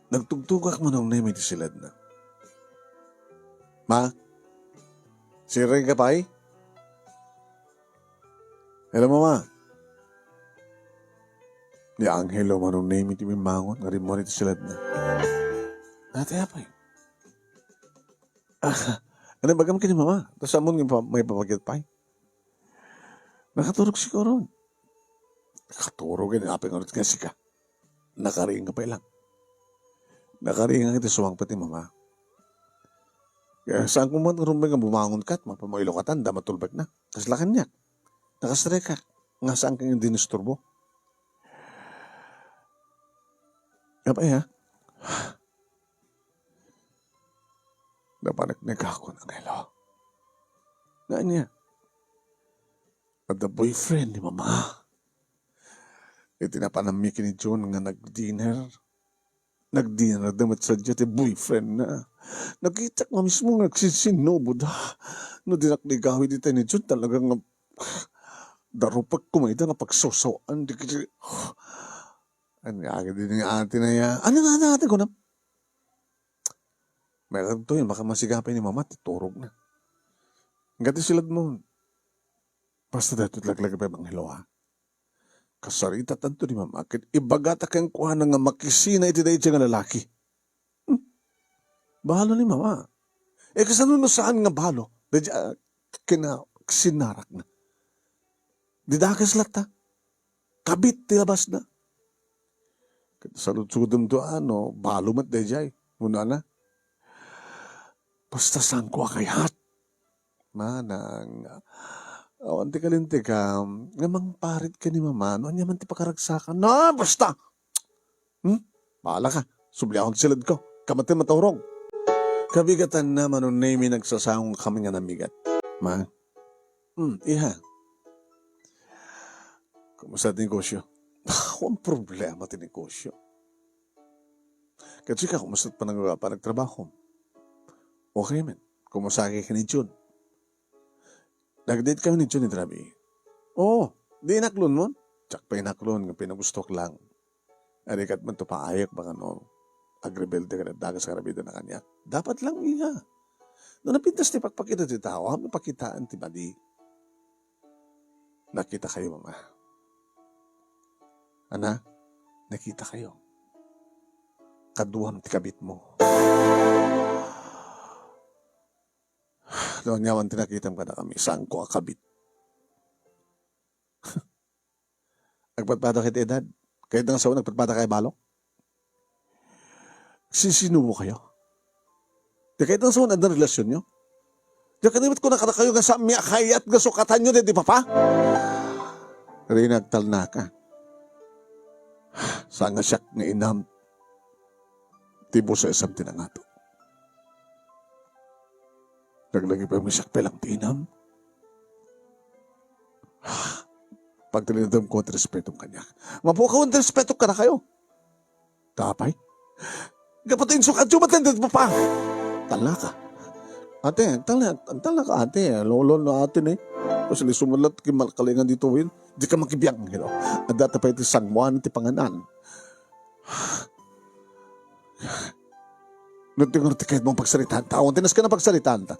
Nagtugtugak, Manong Nemi, iti siledna. Ma, siring ka pay? Hello, Mama. Ni Angelo, Manong Nemi, ti bimmangon nga rimmuar iti siledna. Ate, apay? Ah, ano ibagam ken ni Mama? Ta saan mo nga ipa-, maipapagiat pay? Nakaturog sika, Ron. Nakaturog, eh, apay ngarud nga sika? Nakaringa pay lang. Nakaringa iti sumangpet ni Mama. Kaya saan ko man rumbeng nga bumangon kat, mapamailo katan, da matulbek na. Kasla kaniak. Nakastrekak. Nga saan kang dinisturbo? Apay, ha? Napanik ni Kakon, Angelo. Nga niya? Adda boyfriend ni Mama. Iti napanammi ken ni John nga nag-dinner. Nag-dinner da met sadiay ti boyfriend na. Nakitak nga mismo nga agsinsinubo da. No dinak ligawi dita ni John, talaga nga darupek koma ida nga pagsaw-sawan. Di kiti, ania agid ni ate na ya? Ano nga na ate ko na? May kanto yun, baka masiga pay ni Mama, ti turog na. Gati silad mo. Basta daytoy ti laglagipem, Angelo, ha? Kasaritatanto ni Mama, ket ibagata kenkuana nga makisina iti daydiay nga lalaki. Hmm? Balo ni Mama. Eh, kasano no saan nga balo? Daydiay, ah, kina-, sinarakna. Di dakes latta. Kabit ti labasna. Ket saludsodem to, ano, balo met daydiay. Kunana, basta saanko a kayat. Manang, awan ti kalintegam, nga mangparit ken ni Mama, no ania man ti pakaragsakan. Na, basta! Hmm? Bahala ka. Subliakon ti siledko. Kamaten maturog. Kabigatanna, Manong Nemi, nagsasaong kami nga namigat. Ma? Hmm, iha. Kumusta ti negosyo? Awan problema ti negosyo. Ket sika, kumusta ti panag-, panagtrabaho? Okay man. Kumusta ka ken ni Jun? Nag-date kami ni Jun iti rabii. Oo, di inaklon mo? Diak pay inaklon, nga pinagustuak lang. Adi ket man to paayek, baka no, agrebelde ka, dagas ka rabida na kaniak. Dapat lang, iha. No napintas ti pakpakita ti tao, awan mapakitaan ti madi. Nakita kayo, Mama. Ana, nakita kayo. Kaduam ti kabit mo. No aniaman ti nakitam kadakami, saanko a kabit. Agpadpada kayo ti edad. Kayat nga sao, nagpadpada kayo balo. Sisinubo kayo. Di kayat nga sao, adda relasyonyo. Di kanibat ko na kadakayo nga saanmi a kayat nga sukatanyo daydi papa. Rina, agtalnaka. Saan nga siak nga inam ti busa isam ti nangato. Naglagipem nga siak pay lang ti inam. Pagtalinaedem ko ti respetom kaniak. Mapukaw ti respeto kadakayo. Tapay? Gapu ta insukatyo met daydi papa. Talnaka. Ate, talna-, talnaka, ate. Lolo, no, ate, ni. Tapos, lisumad la't kimalkalingan dito, yun. Di ka makibiang, you know. Adda ta pay ti sanguan ti panganan. No, ti ngarud ti kayat mong pagsaritaan ta. Awan ti nasken a pagsaritaan ta.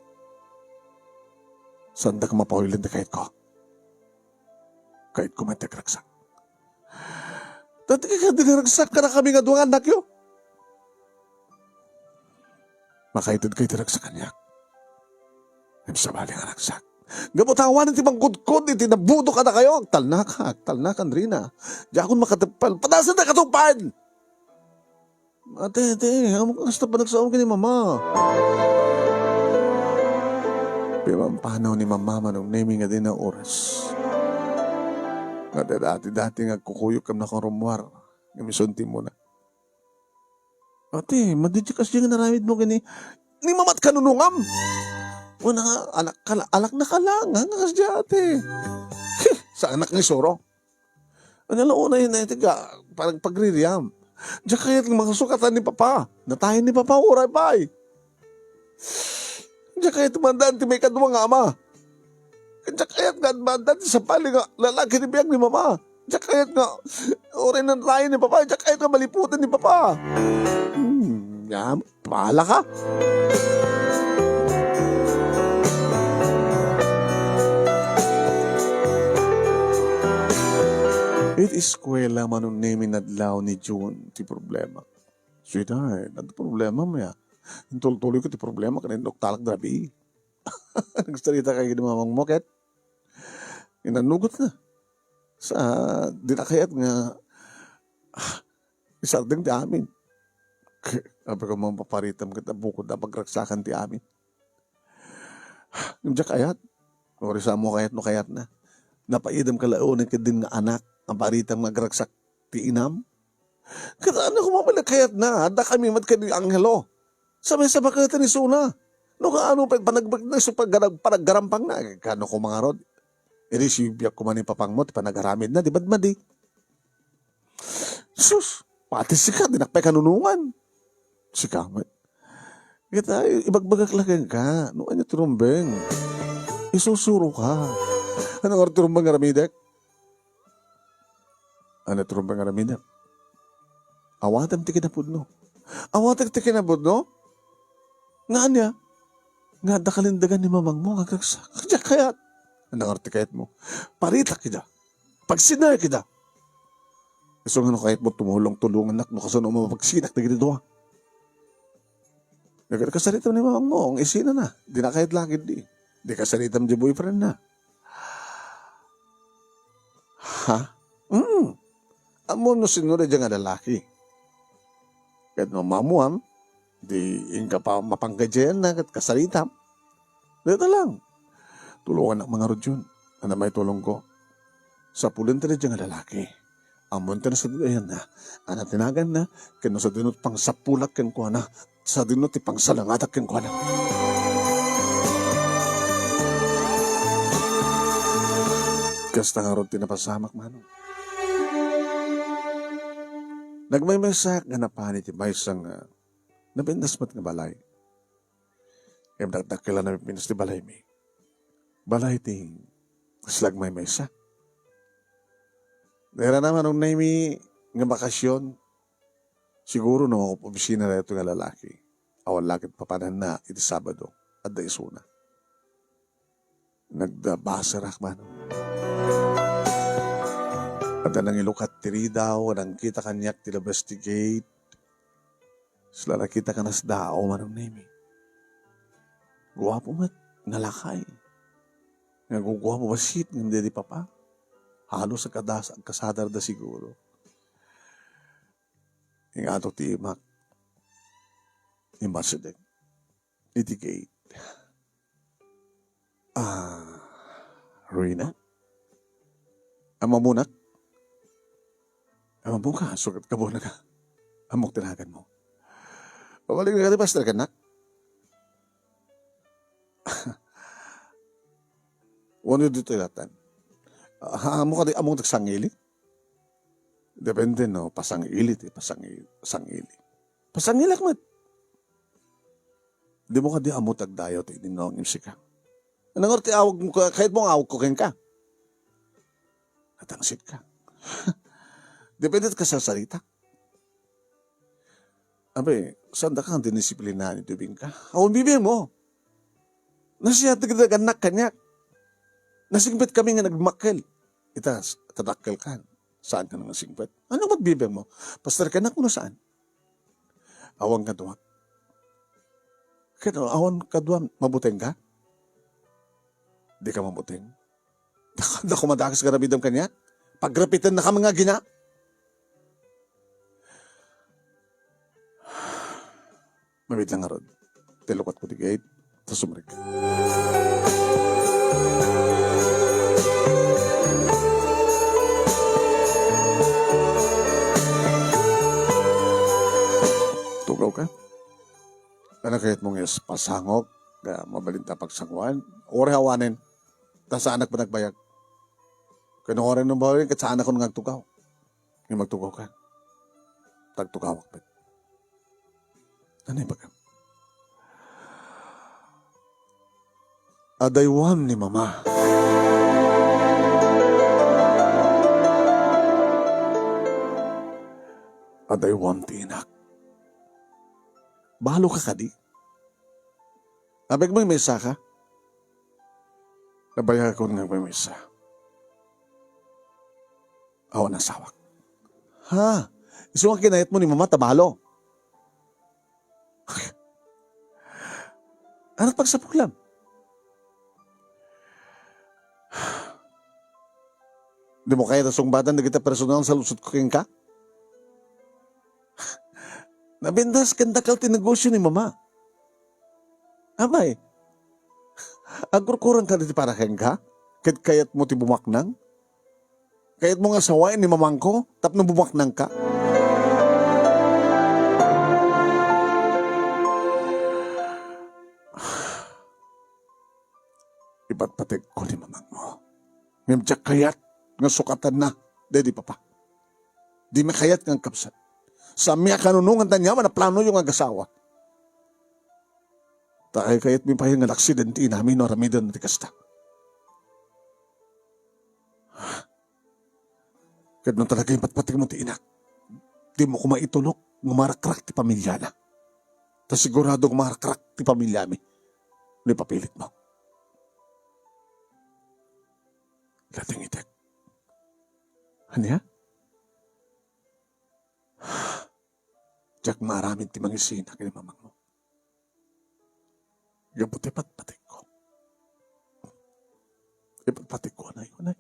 Saanda ka mapawilen ti kayat ko. Kayat ko met ti agragsak. Dati ka di naragsak kadakami nga dua nga annakyo. Makaited kayo ti ragsak kaniak. Ngem sabali nga ragsak. Gapu ta awanen ti mangkudkod iti nabudok kadakayo, agtalnaka, agtalnaka, Andrina. Diakon makateppel. Padasen ta katungpal! Ate, ate, ammok kasta panagsaom ken ni Mama. Pimampanaw ni Mama, Manong Nemi, nga dina oras. Nga dati-dati nga agkukuyog ken nakarummuar. Ngem isu ti immuna. Ate, madi ti kasdiay nga inaramidmo ken ni, ni Mama ti kanunongam. Kuna nga, anak ka la-, anak na ka lang, nga kasdiay, ate. Saanak nga isuro. Ania la unay nga iti ga-, pag-, pagririam. Diak kayat nga makasukatan ni Papa. Natayen ni Papa, uray pay. Diak kayat mandaan ti maikadua nga ama. Diak kayat nga admaandan ti sabali nga lalaki ti biag ni Mama. Diak kayat nga uray natayen ni Papa. Diak kayat nga maliputan ni Papa. Hmm, ngem, bahala ka. Iti eskuela, Manong Nemi, nadlaw ni June ti problema. Sweetheart, adda problemam ya. Intultuloyko ti problema ken inuktalak dita rabii. Nagsarita ka ken ni mamangmo ket inannugotna. Sa, dina kayat nga, ah, isardeng ti amin. Ke-, sabi ko, "Mapaparitam ket bukod a pagragsakan ti amin." Ngem diak kayat. Uray saanmo kayat no kayatna. Napaidem ka la unay ket din nga anak, nga paritam nga agragsak ti inam. Ket ania koma met a kayatna, adda kami met ken ni Angelo. Sabay-sabay kami isuna. No kaano pay panagbagna isu pag-, panaggarampangna, eh, kaano koma ngarud? Idi sibibiag koma ni papangmo ti panagaramidna, di madmadi. Sus, pati sika, dinak pay kanunongan. Sika met. Ket ay, ibagbagak la kenka, no ania ti rumbeng. Isusuro ka. Ania ngarud ti rumbeng nga aramidek? Ania ti rumbeng nga aramidek? Awatem ti kinapudno. Awatek ti kinapudno? Nga ania? Nga adda kalindagan ni mamangmo nga agragsak. Diak kayat. Ania ngarud ti kayatmo? Paritak ida. Pagsinag ida. Isu nga no kayatmo tumulong, tulongannak no kasano a mapagsinak dagiti dua. Nagkasaritam ni mamangmo, nga isinana. Dina kayat la ketdi. Di kasaritam di boyfriendna. Ha? Mm. Ammom no sinno daydiay nga lalaki. Ket no maammuam, di inka pa mapangkadiayanna ket kasaritam. Dayta lang. Tulongannak mangarud, Jun. Ania met ti tulongko? Sapulenta daydiay nga lalaki. Ammon ti nasadudayanna, ania ti naganna, ken no sadino ti pangsapulak kenkuana, sadino ti pangsalangadak kenkuana. Kasta ngarud ti napasamak, Manong. Nagmaymaysaak nga napan iti maysa nga napintas met nga balay. Ngem dakdakkel a napintas ti balaymi. Balay ti kasla agmaymaysa. Nairana, Manong Nemi, nga bakasyon, siguro no opisina daytoy nga lalaki. Awan la ket papananna iti Sabado, adda isuna. Nagdabaserak, Manong. Adda nangilukat ti ridaw, nangkita kaniak ti labas ti gate. Kasla nakita ka nasdaaw, Manong Nemi. Guapo met, nalakay. Nga guguapo bassit ngem daydi papa. Halos agkadas-, agkasadarda siguro. Ingato ti imak. Immasidek iti gate. Ah, Rina? Ammonak? Ammoka, sukat kabuana ka. Ammok ti naganmo. Pabalik na ka ti pastor, kanak? Wano dito ilatan? Ah, ammo ka di, ammok tagsangili? Depende, no? Pasangili, ti pasangili, sangili. Pasangilak met. Dimo kadi ammo ti agdayaw ti ininno ngem sika. Nangor ti awag mo ka, kayat mo nga awag ko kenka. Natangsit ka. Depende ti kasasarita. Abi, saan da kang dinisiplinaan iti ubing ka? Awan bibiag mo. Nasiat ti kadagannak kaniak. Nasingpet kami nga nagmakkel. Ita, tadakkel ka. Saan ka nang nasingpet? Ano ba't bibiag mo? Pastor ka na kuno saan? Awan kadua. Ket awan kadua, mabuteng ka? Dika mamuting. Dako madakes nga aramidem kaniak. Pagrapitennakami nga agina. Mabiit lang ngarud. Ti lukatko ti gate, ta sumrekka. Tugawka? Ania kayatmo nga ispasangok nga mabalinta pagsangoan? Uray awanen, ta saanak met agbayag. Ken uray no mabalinka, ket saanakon nga agtugaw. Ngem agtugawka. Ta agtugawak met. Ania ibagam? Adaywam ni Mama. Adaywam ti inak. Baloka kadi? Apay, agmaymaysaka? Nabayagakon nga agmaymaysa. Awan asawak. Ha? Isu nga kinayatmo ni Mama ta balo? Ania pagsapulam? Dimo kayat a sungbatan dagiti personal a saludsodko kenka? Nabindas ken dakkel ti negosio ni Mama. Apay, agkurkurangka ditoy para kenka? Ket kayatmo ti bumaknang? Kayatmo nga sawaen ni Mamangko tapno bumaknangka? Ipatpategko ni Mamangmo. Ngem diak kayat nga sukatanna daydi Papa. Dimi kayat nga agkabsat. Saanmi a kanunongan ta ania man a planoyo nga agasawa. Ta kaykayatmi pay nga naksiden ti inami no aramiden ti kasta. Ket no talaga ipatpategmo ti inak, dimo koma itulok nga marakrak ti pamiliana. Ta sigurado nga marakrak ti pamiliami no ipapilitmo. Latingitek. Ania? Diak maaramid ti mangisina ken ni Mamangmo. Gapu ti patpategko. Ipatpategko, unay, unay.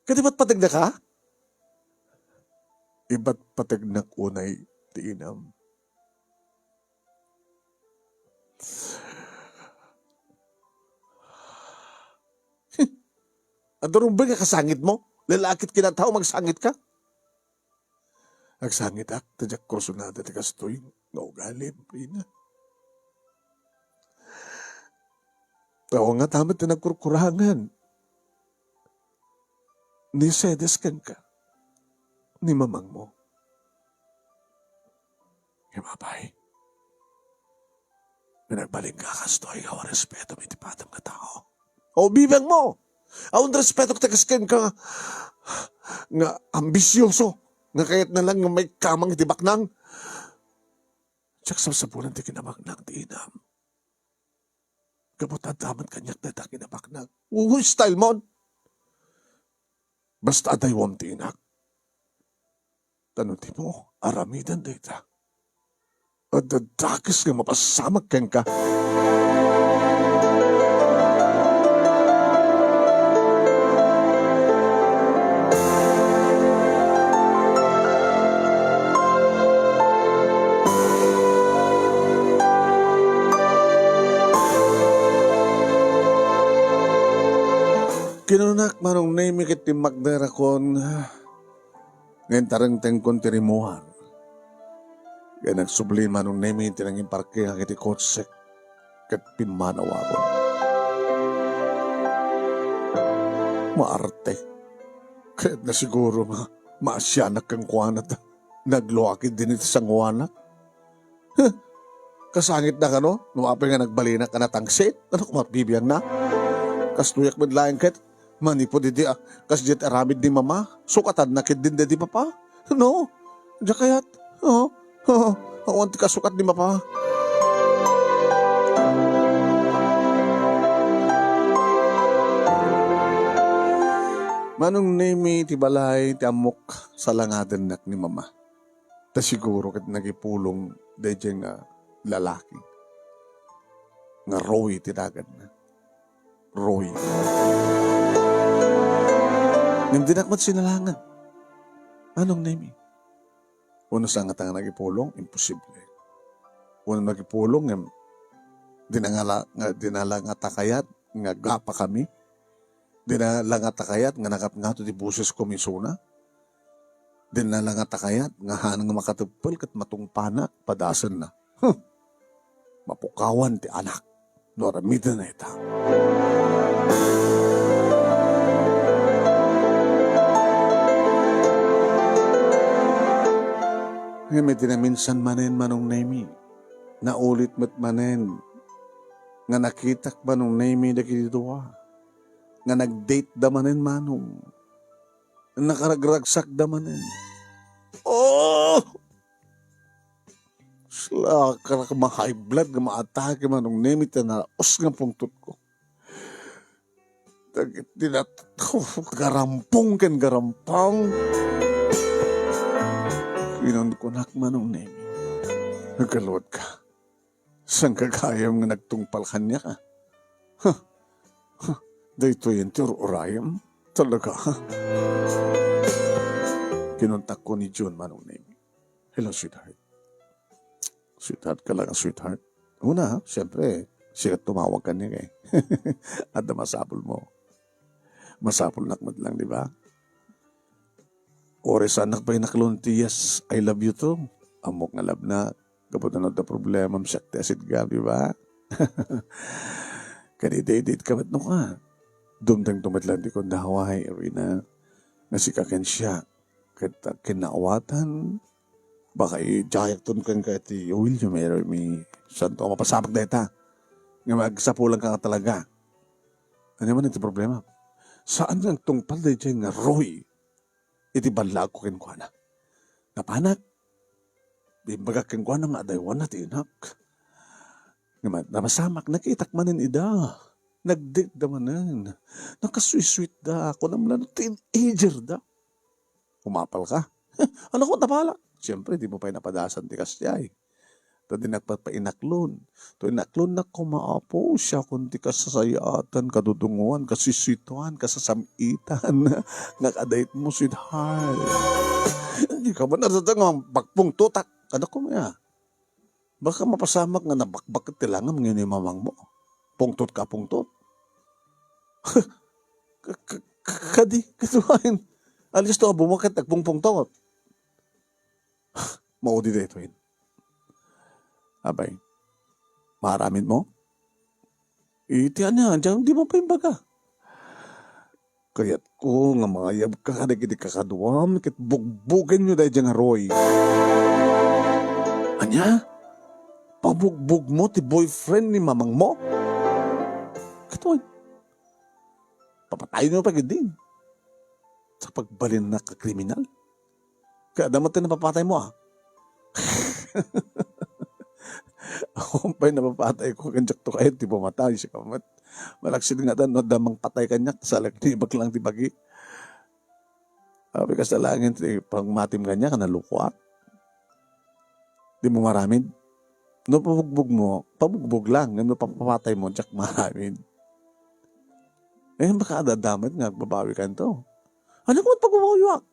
Ket ipatpategna ka? Ipatpategnak unay ti inam. Adu rumbeng a kasangitmo? Lalaki ket kinatao, magsangit ka? Agsangitak ta diak kursunada ti kastoy nga ugalim, Rina. Awan ngata met ti nagkurkurangan ni Cedes kenka, ni Mamangmo. Ngem apay, nga nagbalinka kastoy, awan respetom iti padam nga tao. O, bibiangmo! Awan respetok ti kas kenka nga ambisioso, nga kayatna lang nga maikamang iti baknang. Diak sabsabolen ti kinabaknang ti inam. Gapu ta adda met kaniak dayta kinabaknang. Uy, style mon! Basta adaywam ti inak. Ta no dimo aramiden dayta, adda dakes nga mapasamak kenka. Kinunak, Manong Nemy, ket timmakderakon nga intarengtengkon ti rimmuar. Ket nagsubli, Manong Nemy, ti nangimparkingak iti kotsek ket pimmanawakon. Maarte. Kayatna siguro nga maasianak kenkuana ta nagluaki dini ti sangoanak. Huh! Kasangitna kano no apay nga nagbalinak a natangsit? Ania koma bibiangna? Kastoyak met laeng ket manipud idi a, kasdiay ti aramid ni Mama, sukatanna ketdin daydi Papa. No? Diak kayat. Oh, oh, awan ti kasukat ni Mama. Manong Nemy ti balay ti ammok, salangadennak ni Mama. Ta siguro ket nagipulong daydiay nga lalaki. nga Roy ti daganna. Roy. Ngem dinak met sinalangan. Manong Nemi. Wenno saan ngata nga nagipulong? Imposible. Wenno nagipulong ngem dina nga la-, nga, dina la ngata kayat nga agapa kami? Dina la ngata kayat nga nangatngato ti bosesko isuna? Dina la ngata kayat nga haan nga makateppel ket matungpanak padasenna? Huh! Mapukawan ti anak no aramidna ita. Ngem iti naminsan manen, Manong Nemi, naulit met manen nga nakitak, Manong Nemi, dagiti dua nga nag-date da manen, Manong. Nakaragragsak da manen. Oh! Sla, karak ma-high blood nga maatake, Manong Nemi, ti naraos nga pungtotko. Dagiti nat-, garampong ken garampang. Kinunkunak, Manong Nemi. Nagkaluat ka. Saan ka gayam nga nagtungpal kaniak, a? Huh? Huh? Daytoyen ti ur-urayem? Talaga, ha? Kinuntakko ni June, Manong Nemi. Hello, sweetheart. Sweetheart ka lang, sweetheart. Una, ha? Siyempre, sika tumawag kaniak, eh. Adda masapul mo. Masapulnak met lang, di ba? Uray saannak pay inaklon ti "Yes, I love you too." Ammok nga labnak. Gapu ta no adda problemam, siak ti asitgam, di ba? Kadi date-date ka met no ka. Dumtengto met lang ti kundaway, Irina. Nga sika ken siak. Ket, ah, kinnaawatan. Baka idiayakton kenka ti William, Mary, mi santo a mapasamak dayta. Nga agsapulanka nga talaga. Ania man iti problema? Saan nga agtungpal daydiay nga Roy iti ballagko kenkuana? Napanak. Imbagak kenkuana nga adaywanna ti inak. Nga ma-, napasamak, nakitak manen ida. Nag-date da manen. Nakasweet-sweet da. Kunam la no teenager da. Umapal ka. Anak ko, napala. Siyempre, di mo pay napadasan ti kasdiay. Ta dinak pay inaklon. To inaklonnak koma, Apo, siakon ti kasasayaatan, kadudunguan, kasisituan, kasasam-itan. Nga kadayt mo, sweetheart. Di ka man adada nga pagpungtotak. Anak ko, maya. Baka mapasamak nga nabakbak ti langam nga ni mamang mo. Pungtot ka, pungtot. Ka-, ka-, ka-, kadi, kaduain. Alis to, bumakit, agpungpungtot. Maudi daytoy. Abay, maaramid mo? Iti ania, diyan di mo pa imbaga. Kayatko nga mangayab ka kadagiti kakaduam ket bugbogenyo daydiay nga Roy. Ania? Pabugbog mo ti boyfriend ni mamang mo? Katon, papatayen mo pa gid din. Sa pagbalinnak a kriminal. Kaya adda met ti napapatay mo, a. Awan pay napapatay ko, ken diak to kayat ti pumatay, sika met. Malaksid nga adda, no adda mangpatay kaniak, salaknibak lang ti bagi. Abi, kasta laeng ti pagmatim kaniak, nalukoak. Di mo maramid. No pabugbog mo, pabugbog lang. No papapatay mo, diak maramid. Eh, baka adda met nga agbabawi kanto. Ania ko met pagbabawiak?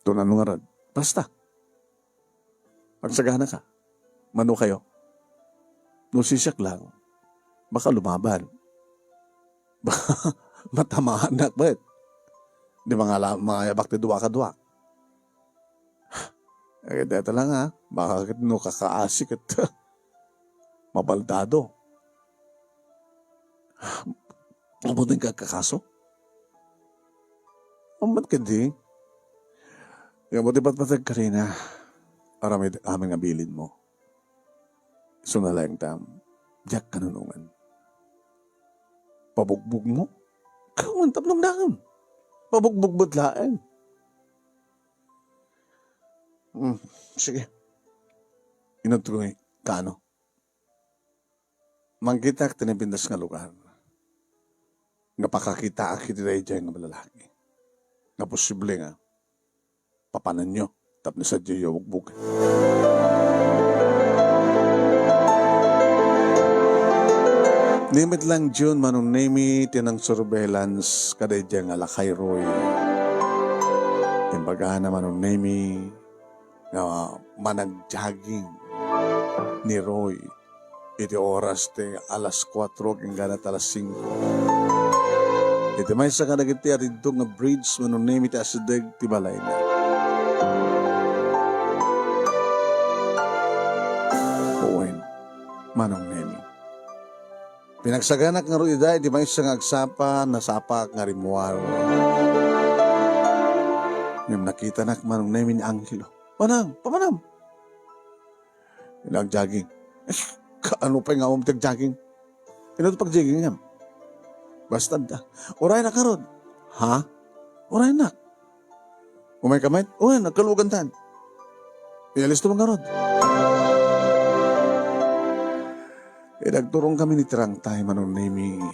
Tuna no ngarud. Basta. Agsagana ka. Mano kayo? No sisiak lang, baka lumaban. Baka matamaannak met. Di mangala-, mangayabak ti dua ka dua. Eh, deta lang, ha. Baka ket no kakaasi ket mabaldado. Ammom ti kakaso? Ammo kadi? Nga mo ti patpateg karina, aramid amin nga bilin mo. Isu na laeng tam, diak kanunongan. Pabugbog mo? Kawan tapno dagam. Pabugbog met laeng. Hmm, sige. Inadtoy, kaano? Mangkitak ti napintas nga lugar. Nga pakakitaak iti daydiay nga lalaki. Nga posible nga papananyo tapno sadiayo a bugbogen. Ni met lang June, Manong Nemy, ti nang-surveillance kada idiay nga lakay Roy. Imbagana Manong Nemy nga manag-jogging ni Roy iti oras ti alas kuatro ken gana ta alas singko. Iti maysa kadagiti ariddog nga bridge, Manong Nemy, ti asideg ti balayna. Wen, Manong Nemy. Pinagsaganak ngarud ida iti maysa nga agsapa, nasapaak nga rimmuar. Ngem nakitanak, Manong Nemy, ni Angelo. Manang, pamanam! Ina, ag-jogging. Kaano pay nga awan ti ag-jogging? Ino ti pag-jogging ngem? Basta da. Uraynak ngarud. Ha? Uraynak. Umayka met? Wen, agkalugantan. Ialisto man ngarud. Inagturongkami ni Tirangtay, Manong Nemy.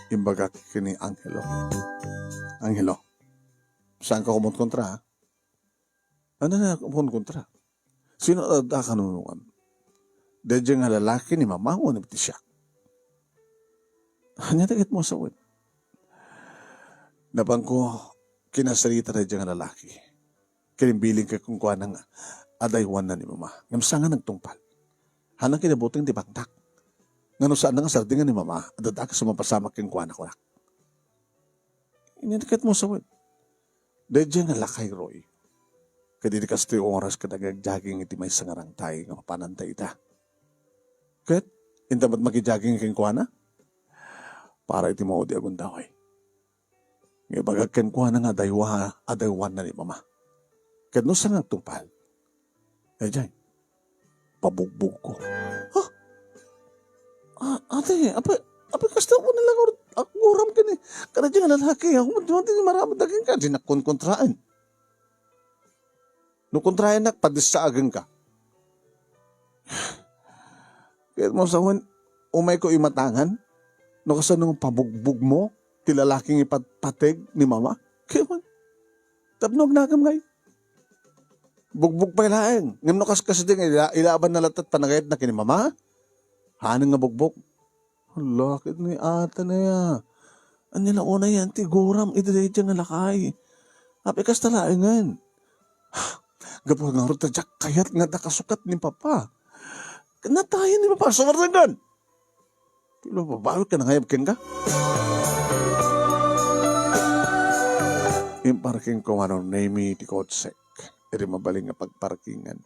Imbagak ken ni Angelo. Angelo, saanka kumonkontra, ha? Ania nga kumonkontra? Sino a daddaka nunungan? Daydiay nga lalaki ni Mama wenno ti siak? Ania ti kayatmo a sawen? Napanko kinasarita daydiay nga lalaki. Ken imbilinko kenkuana nga adaywanna ni Mama. Ngem saan nga nagtungpal? Haan a kinabuteng ti bangtak. Ngano saanna nga sardeng ni Mama a daddaka sa mapasamak kenkuana, kunak? Ania ti kayatmo a sawen? Daydiay nga lakay, Roy. Ket idi kastoy oras ket ag-jogging iti maysa nga rangtay nga mapananta ita. Ket inta met maki-jogging kenkuana? Para iti maudi a gundaway. Nga ibagak kenkuana nga adaywa, adaywanna ni Mama. Ket no saan nga agtungpal? Daydiay, pabugbogko. Ha? A-, ate, apay, apay kasta, wen lang, aguram ken ni, kadaydiay nga lalaki, a, umad-, umad-, maramid kenka, dinak konkontraen. No kontraennak, padisaagenka. Kayatmo a sawen, umayko imatangan? No kasano nga pabugbogmo ti lalaki nga ipatpateg ni Mama? Kayatmo, tapno agnagem ngay. Bugbog pay laeng. Ngem no kaskasdi nga ila-, ilabanna latta ti panagayatna ken ni Mama, haan nga bugbog. Hala, ket ni ata na ya. Ania la unay yan ti guram iti daydiay nga lakay? Apay kasta laengen. Gapu ngarud ta diak kayat nga adda kasukat ni Papa. Natayen ni Papa, sumartengan! Ti lo, babawi ka na nga kenka? Imparkingko, Manong Nemy, ti kotsek iti mabalin nga pagparkingan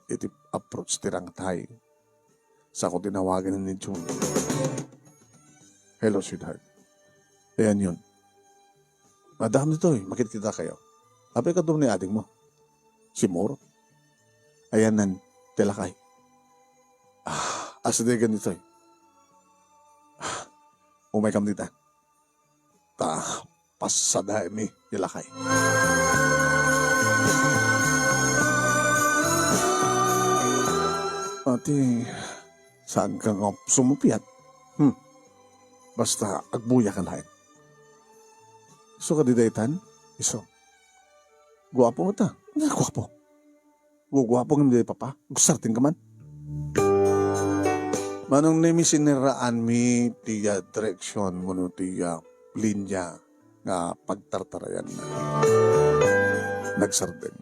iti approach ti rangtay. Sako tinawagan ni June. "Hello, sweetheart." "Ayan yun." "Madam, ditoy, makitkita kayo." "Apay, kadua ni adingmo?" "Simurot." "Ayan nan, ti lakay." "Ah, asidegen ditoy." "Ah, umay kam dita. Ta pasadaemi ti lakay." "Ati, saan ka nga sumupiat? Hmm. Basta, agbuya ka laeng." "Isu kadi daytan?" "Isu." "Guapo ngata." "Ania guapo? Guguapo ngem di Papa, agsardeng ka man." Manong Nemy, siniraanmi ti, ah, direksyon wenno ti, ah, linya nga pagtartarayan. Nagsardeng.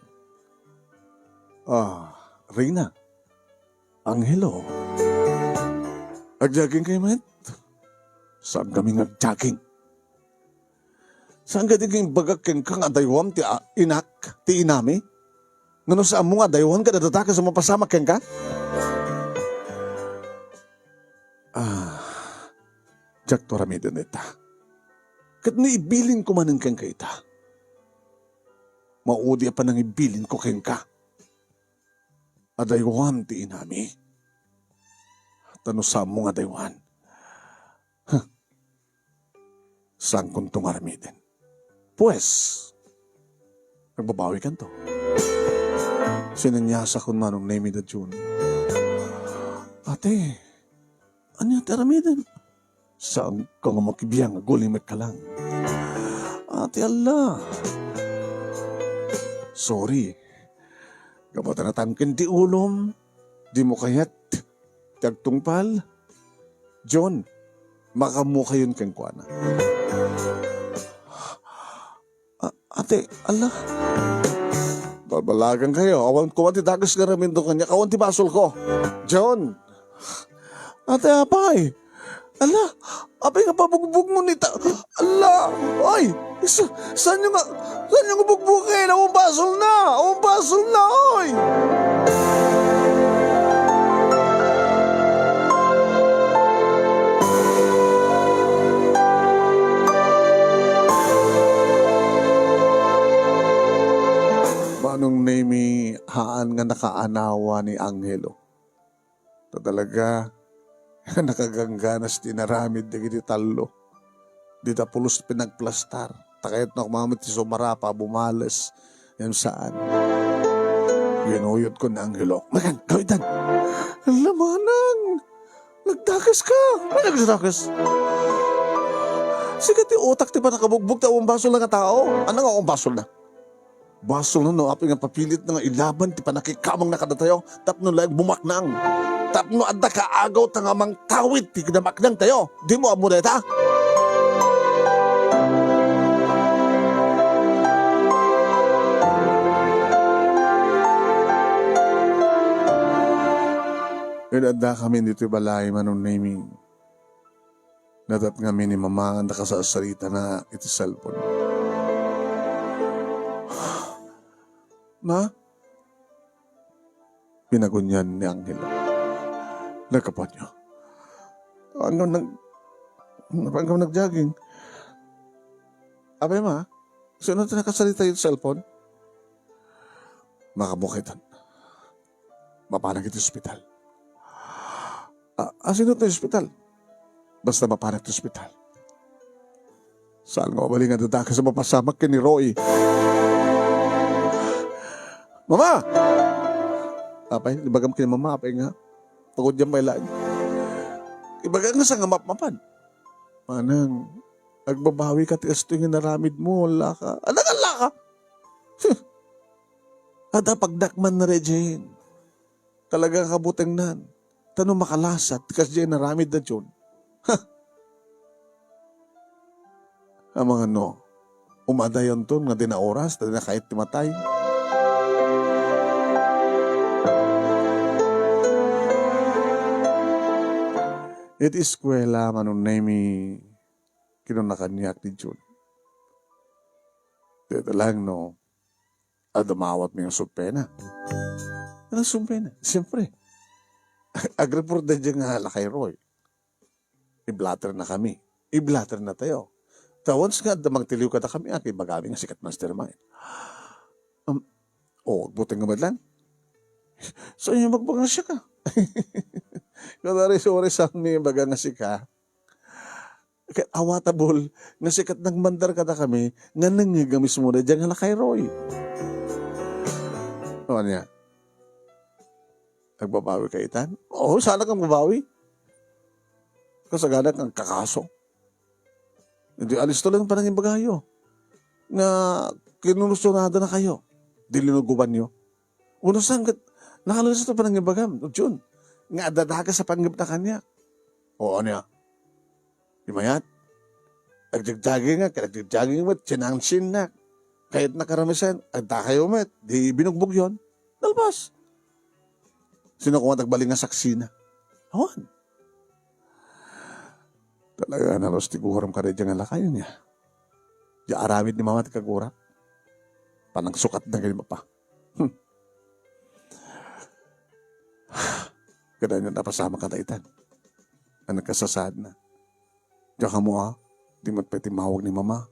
Ah, Reyna. Angelo. Ag-jogging kayo met? Saan kami nga ag-jogging? Saan kadi nga imbagak kenka nga adaywam ti a-, inak, ti inami? Ngano saanmo nga adaywan kada daddaka sa mapasamak kenka? Ah, diakto aramiden dayta. Ket no ibilinko manen kenka ita, maudi a panangibilinko kenka. Adaywan ti inami. Ta no saanmo nga adaywan, huh, saankonto nga aramiden. Pues, agbabawikanto. Sinanyasakon, Manong Nemy, da June. Ate, ania ti aramiden? Saanka nga makibiang, agulimek ka lang. Ate, Allah. Sorry. Gapu ta natangken ti ulom, dimo kayat ti agtungpal. John, makaammokayon kenkuana. A-, ate, ala. Balbalagankayo. Awan koma ti dakes nga aramidko kaniak. Awan ti basolko. John. Ate, apay. Ala, apay nga pabugbogmo ni ta-, ala, ay, sa-, saanyo nga, saanyo nga bugbogen? Awan basolna, awan basolna, oy! Manong Nemi, haan nga nakaanawa ni Angelo. Ta talaga, nakagangganas ti inaramid dagiti tallo. Dita pulos pinagplastar. Ta kayatna koma met ti sumarapa, bumales. Ngem saan. Ginuyodko ni Angelo. Makan, kawitan! Ala, manang! Nagdakes ka! Ano nagdakes? Sika ti utak ti panakabugbog ti awan basolna nga tao. Ano nga awan basolna? Basolna no apay nga papilitna nga ilaban ti pannakikamangna kadatayo tapno laeng bumaknang. Tapno adda kaagawta nga mangtawid ti kinamaknangtayo. Dimo ammo dayta? Ket addakami ditoy balay, Manong Nemi. Nadatngami ni Mama nga nakasarsaritana iti cellphone. Ma? Pinagunian ni Angelo. Nagkapuanyo. Ano nag-, ano nag-jogging? Apay, Ma? Sino ti nakasarita iti cellphone? Makaammoka itan. Mapanak iti ospital. A, a, sino ti ospital? Basta mapanak ti ospital. Saan nga mabalin nga dadakes a mapasamak ken ni Roy? Mama! Apay, ibagam ken ni Mama, apay nga. Pagod yan pay laeng. Ibaga nga sa nga mapmapan. Manang, agbabawika ti kastoy nga inaramidmo, ala ka. Ala ka, ala ka! Adda pagdakman na, Regine. Talaga kabutengnan. Ta no makalasat, kasdiay inaramid da John. Ha! Amangan no, umadayonton nga di na oras, ta di na kayat ti matay. Iti eskuela, Manong Nemi, kinuna kaniak ni John. Deta lang no, adda maawatmi nga sumpena. Ano sumpena? Siyempre. Agreport da dyan nga lakay Roy. I-blotter na kami. I-blotter na tayo. Ta once nga adda magtiliw kada kami, aki bagami nga sikat mastermind. Um, oh, agbuteng nga madlan. So, yung magbaga nga siya ka. Kunwari, sorry sa mi, baga nga sika. Ket awatabol nga sikat nagmandar kada kami nga nangngeg a mismo daydiay nga lakay Roy. O, ania? Agbabawi ka itan? Oo, saan ka agbabawi? Kasagana kang kakaso. Hindi, alisto lang panangibagayo. Nga kinunusunada na kayo. Dilinuguban nyo. Uno saan ket, nakalunas ito panangibagam, Jun. Nga adda dakes a panggep na kaniak. Oo, ania? Di mayat? Agjagjaging nga, agjagjaging met, sinangsin na. Kayat na karamisan, agdakayo met, di binugbog yon. Nalpas. Sino kung agbaling nga saksi na? Awan. Talaga, nalus ti guram ka daydiay nga lakay niya. Di aramid ni mama ti kagura. Panagsukat na gani mapa. Hmm. Kada niya napasamak ka daytan. Ang nagkasasaad na. Diyan ka mo, ah. Di mo pwede mawag ni mama.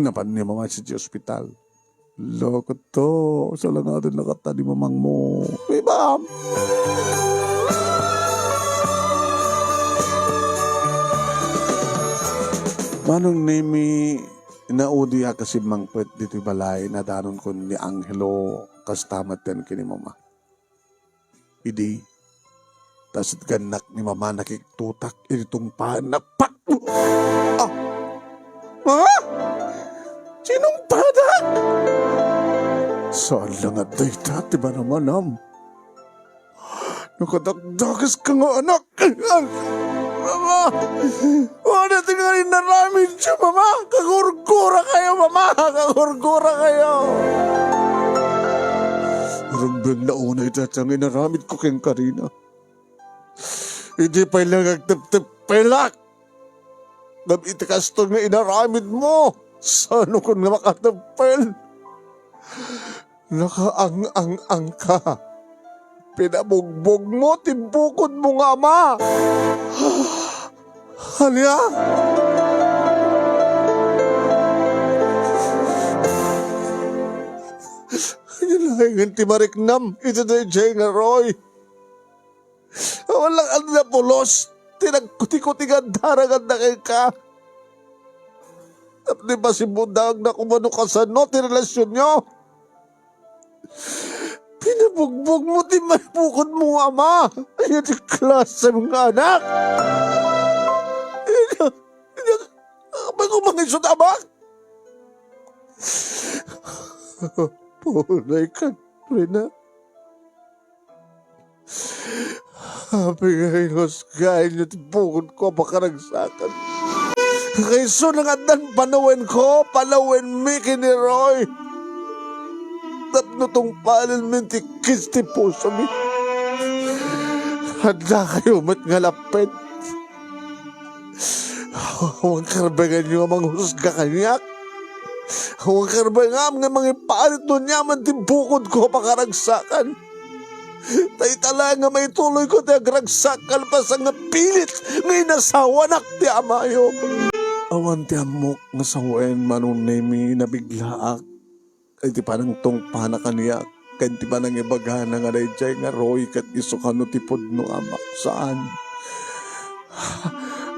Napan ni mama sa ospital. Loko to. Salangadan na kata ni mamang mo. Uy, ma'am. Manong Nemi, naudi a kasi mangpet ditoy balay, nadanon ko ni Angelo, kasta met yan kini mama. Idi, ta sitgannak ni mama nakiktutak iti tungpaan na pak-, ah! Ha? Sinungpadak? Saan lang nga dayta ti manamanam? Nakadakdakes ka nga anak. Mama! Ano ti nga inaramid siya, Mama? Kagurgura kayo, Mama! Kagurgura kayo! Rumbeng na unay datang inaramid ko keng karina. Idi pay lang agteptep pelak. Ngem iti kastoy nga inaramid mo, sano kon nga makateppel? Nakaang-ang-ang ka. Pinabugbog mo ti bukod mo nga ama. Ania? Ania laengen ti mariknam iti daydiay nga Roy? Awan lang adda pulos ti nagkutikuti nga adda nga adda kenka. Tapno ipasibudaagnak umano kasano ti relasionyo. Pinabugbog mo ti may bukod mo nga ama. Ania ti klasem nga anak? Ania, ania, apay ko mangisut, ama? Punay ka, Rina. Apay nga inhusgaenyo ti bukod ko a pakaragsakan? Kayso nga addan panawenko, panawenmi ken ni Roy. Tapno tungpalenmi ti kis ti pusomi. Adda kayo met nga lapped. Awan karbenganyo a manghusga kaniak. Awan karbengam nga mangiparit no aniaman ti bukod ko a pakaragsakan. Ta ita laeng nga maituloy ko ti agragsak kalpasan nga pilit nga inasawanak ti amayo. Awan ti ammok nga sawen, Manong Nemi, nabiglaak iti panangtungpana kaniak ken ti panangibagana nga daydiay nga Roy ket isu kano ti pudno nga amak. Saan.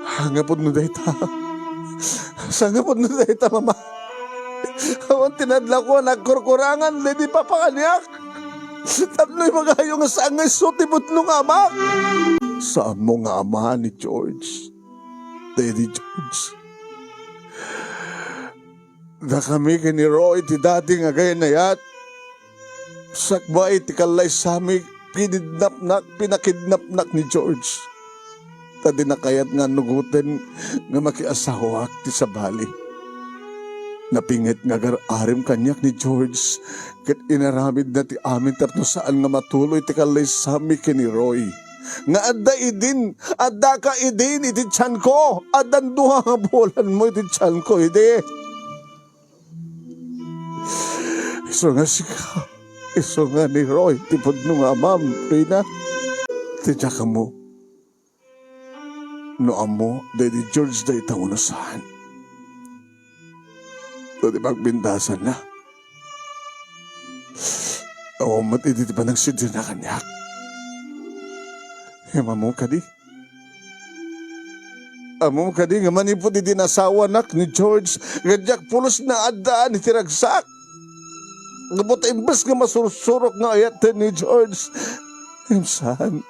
Saan nga pudno dayta? Saan nga pudno dayta, Mama? Awan ti nadlako a nagkurkurangan daydi papa kaniak. Tapno ibagayo nga saan nga isu ti pudno nga amak. Saanmo nga ama ni George, Daddy George. Dakami ken ni Roy ti dati nga agayannayat. Sakbay ti kallaysami, kinidnapnak, pinakidnapnak ni George. Ta dina kayat nga annugoten nga makiasawak ti sabali. Napinget nga agar-arem kaniak ni George, ket inaramidna ti amin tapno saan nga matuloy ti kallaysami ken ni Roy. Nga adda idin, addaka idin iti tianko, addan dua nga bulanmo iti tianko idi. Isu nga sika, isu nga ni Roy, ti pudno nga amam, Rina. Ti diak ammo no ammo daydi George dayta wenno saan. No ti pagbintasanna, awan met idi ti panagsiddina kaniak. Ngem ammom kadi? Ammom kadi nga manipud idi nasawanak ni George, nga diak pulos naaddaan iti ragsak? Gapu ta imbes nga masursurok nga ayaten ni George, ngem saan.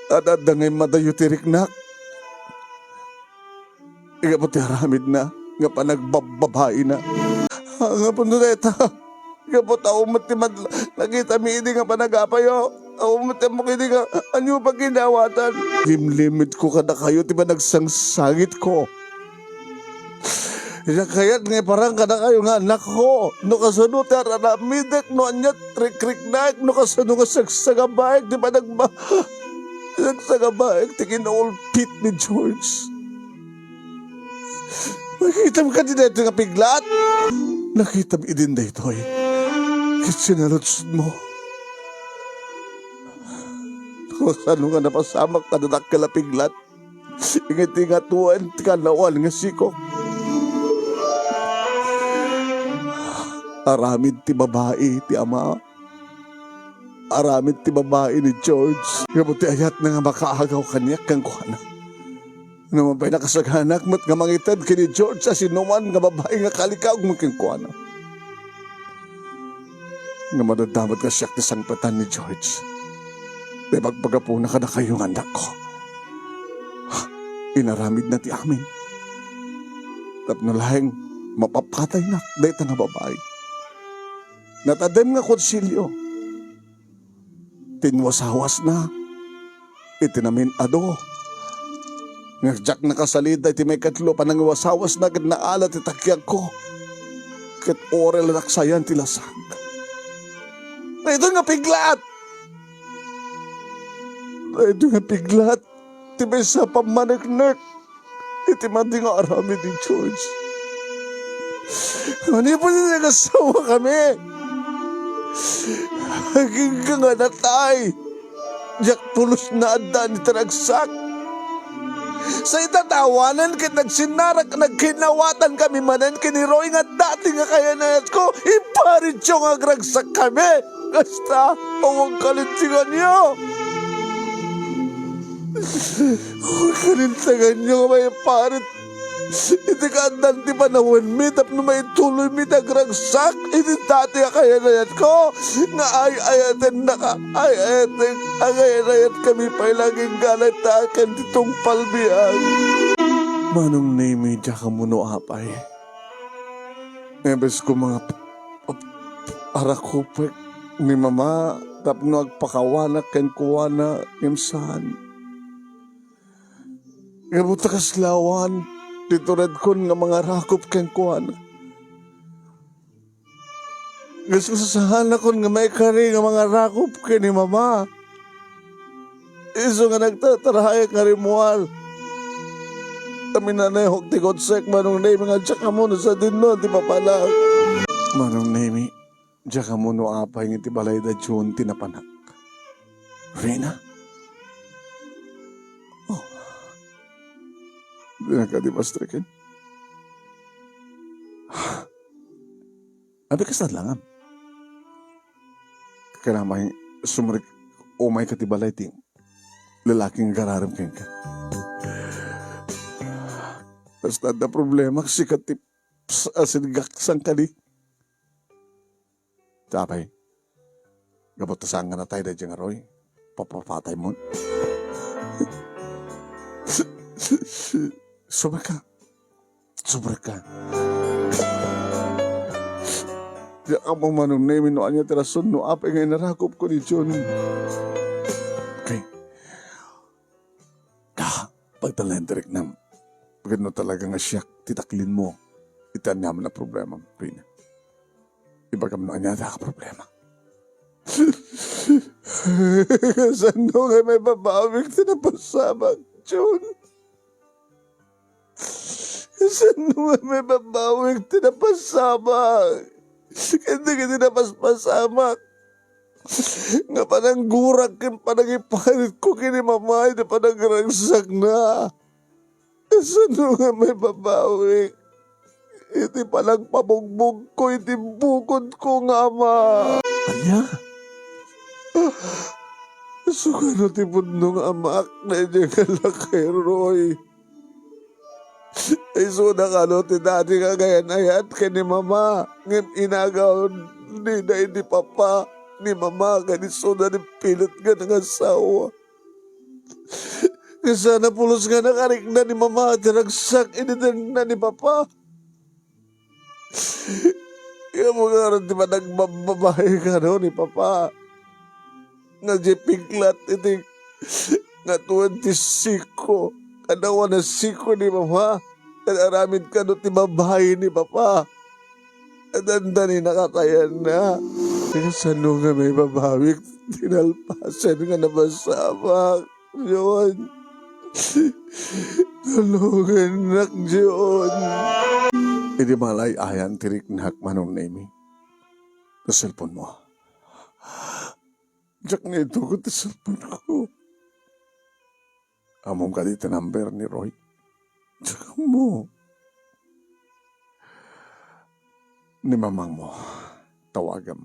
Ad-adda nga immadayo ti riknak. Gapu ti aramidna nga panagbabbabaina. Gapu no dayta, gapu ta awan met ti madla-, nakitami idi nga panagapayo. Awan met ti ammok idi nga ania paginaawatan. Limlimedko kadakayo ti panagsangsangitko. Diak kayat nga iparang kadakayo nga annakko. No kasano ti ar-aramidek, no ania ti rikriknaek, no kasano nga sagsagabaek ti panagba-, sagsagabaek ti kinaulpit ni George. Nakitam kadi daytoy nga piglat? Nakitam idin daytoy. Ket sinaludsodmo, kasano nga napasamak kadakkel a piglat? Iti ngatoen ti kanawan nga sikok. Aramid ti babai ti ama. Aramid ti babai ni George. Gapu ti ayatna nga makaagaw kaniak kenkuana. Ngem apay nakasaganak met nga mangited ken ni George a sinuman nga babai nga kalikaw met kenkuana. Ngem adda met nga siak ti sangpetan ni George. Ti pagpagapuna kadakayo nga annakko. Inaramidna ti amin. Tapno laeng mapapataynak dayta nga babai. Natadem nga konsilio. Tinwasawasna iti namin-adu. Nga diak nakasalita iti maikatlo a panangwasawasna ket naala ti takiagko, ket uray la naksayan ti lasag. Daytoy nga piglat! Daytoy nga piglat ti maysa a pammaneknek iti madi nga aramid ni George. Manipud iti nagasawa kami, agingga nga natay, diak pulos naaddaan iti ragsak. Sa ita ta awanen ket nagsinnarak, nagkinnawatan kami manen ken ni Roy nga dati nga kayanayatko, iparityo nga agragsak kami. Kasta, awan kalinteganyo. Awan kalinteganyo nga maiparit iti kaaddan ti panawenmi tapno maituloymi ti agragsak iti dati a kayanayatko nga ay-ayatennaka, ay-ayaten, agayanayatkami pay la agingga ita ken ti tungpal biag. Manong Nemi, diak ammo no apay. Imbes ko nga p-, p-, p-, arakupek ni Mama tapno agpakawanak kenkuana, ngem saan. Ngarud, ta kasla awan ti turedkon nga mangarakup kenkuana. Kasla saanakon nga maikari nga mangarakup ken ni Mama. Isu nga nagtatarayak nga rimmuar. Ta minanehok ti kutsek, Manong Nemi, nga diak ammo no sadino ti papalak. Manong Nemi, diak ammo no apay nga iti balay da Jun ti napanak. Rina? Oh. Dinaka di pastriken? Abi, kasla langam. Kalamay, sumrek, umay ka ti balay ti lalaki nga agararem kenka. Basta adda problema, sika ti ps-, asidgak sangkadi. Tapay, gapu ta saan nga natay daydiay nga Roy, papapatay mo. Sumrek ka. Sumrek ka. Diak ammo, Manong Nemi, no ania ti rason no apay nga inarakupko ni Jun. Okay. Ka, pagtalnayan ti riknam. Ket no talaga nga siak ti taklinmo iti aniaman a problema, Rina. Ibagam no ania ti problema. Kasano nga maibabawik ti napasamak, Jun? Kasano nga maibabawik ti napasamak? Ket dagiti napaspasamak nga pananggurak ken panangiparitko ken ni Mama iti panangragsakna. Kasano nga maibabawik iti panangpabugbogko iti bukodko nga ama? Ania? Isu kano ti pudno nga amak daydiay nga lakay, Roy? Isuna kano ti dati nga agayan-ayat ken ni Mama, ngem inagaw dida idi papa ni Mama ken isuna ti pilet nga nangasawa. Kasano pulos nga nakarikna ni Mama ti ragsak idi denna ni Papa? Kamo ngarud ti managbabbabain kano ni Papa. Nga diay piglat iti nga twenty-singko, kanawan a singko ni Papa, ket aramid kano ti babai ni Papa. Dandani nakatayanna. Kasano nga maibabawik ti nalpasen nga napasamak, Jun? Tulongannak, Jun. Idi malay-ayan ti riknak, Manong Nemi. Ti cellphone mo. Diak nga itugot ti cellphone ko. Ammom kadi ti number ni Roy? Diak ammo. Ni mamangmo, tawagam.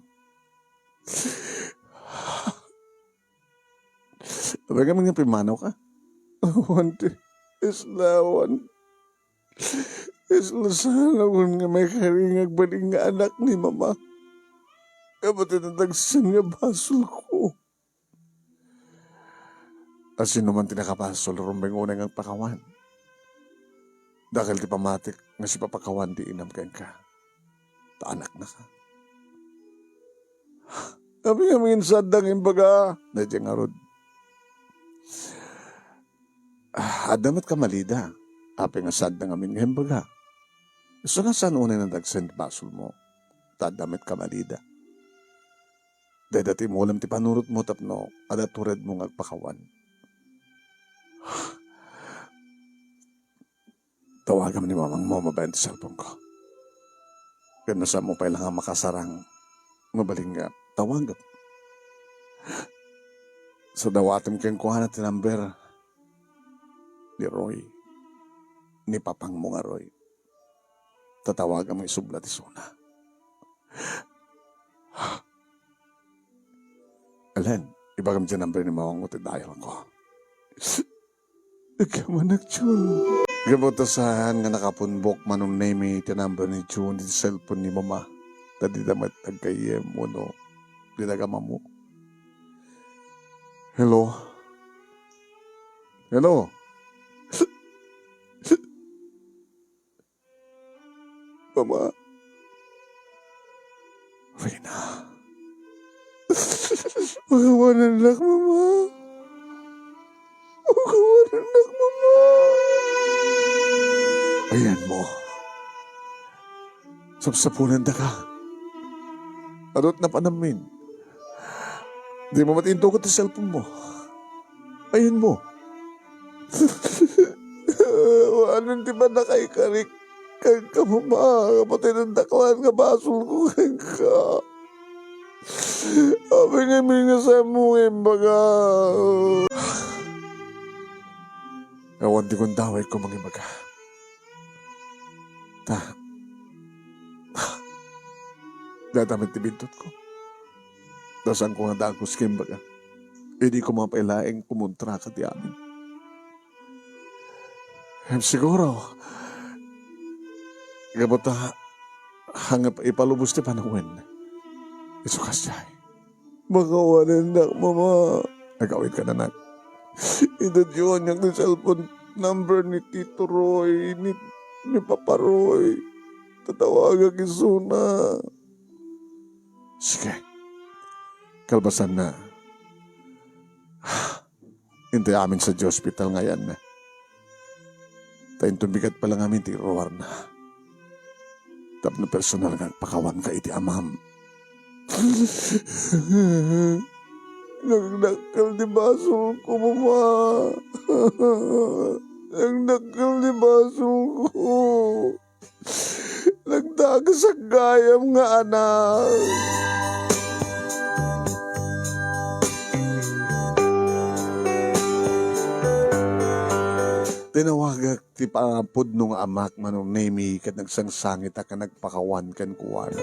Abagam nga pimmanaw ka. Awan ti islawan. Isla saan nga maikari nga agbalin nga anak ni Mama. Kabat iti dagsen nga basolko. A sinoman ti nakabasol, rumbeng unay nga agpakawan. Dakkel ti pammatik nga sipapakawan ti inam kenka. Ta anaknaka. Apay ngamin saanda nga imbaga? Daydiay ngarud. Ah, adda met kamalida. Apay nga saanda ngamin nga imbaga? Isu nga saan unay nga dagsen ti basolmo. Ta adda met kamalida. Dayta ti imulem ti panunotmo tapno adda turedmo nga agpakawan. Tawagam ni mamangmo mabain ti cellphone-ko. Ken no saanmo pay la nga makasarang, mabalin nga tawagam. Sa dawatem kenkuana ti number ni Roy, ni papangmo nga Roy. Tatawagam nga isubla ti isuna. Alen, ibagam ti number ni mamangmo ti dial-ko. Agyamannak, Jun. Gapu ta saan nga nakapumbok Manong Nemy ti number ni Jun iti cellphone ni Mama. Ta dida met aggayyem wenno dida agmammo. Hello? Hello? Mama. Reyna. Makawanennak, Mama. Makawanennak, Mama. Ayanmo. Sapsaponandaka. Adut napanammin. Dimo met intugot ti cellphone-mo. Ayanmo. Awanen ti pannakaikarik kenka, Mama, gapu ta inandaklan nga basolko kenka. Apay ngamin nga saanmo nga imbaga? Awan ti gundawayko mangibaga. Ta, dayta met ti bintutko. Ta saanko nga dagus nga imbaga. Idi koma pay laeng kumontraka ti amin. Em, siguro, gapu ta, haan nga ipalubos ti panawen. Isu kasdiay. Makawanennak, Mama. Agawidka, anak. Ita diay awanyak ti cellphone number ni Tito Roy, ni, ni Papa Roy. Tatawagak isuna. Sige. Kalpasanna, intayamin sa diay ospital nga ayanna. Ta inton bigat pay la ngamin ti iruarna. Tapno personal nga agpakawanka iti amam. Nagdakkel ti basolko, Mama. Nagdakkel ti basolko. Nagdagesak gayam nga anak. Tinawagak ti pangapudno nga amak, Manong Nemy, ket nagsangsangitak nga nagpakawan kenkuana.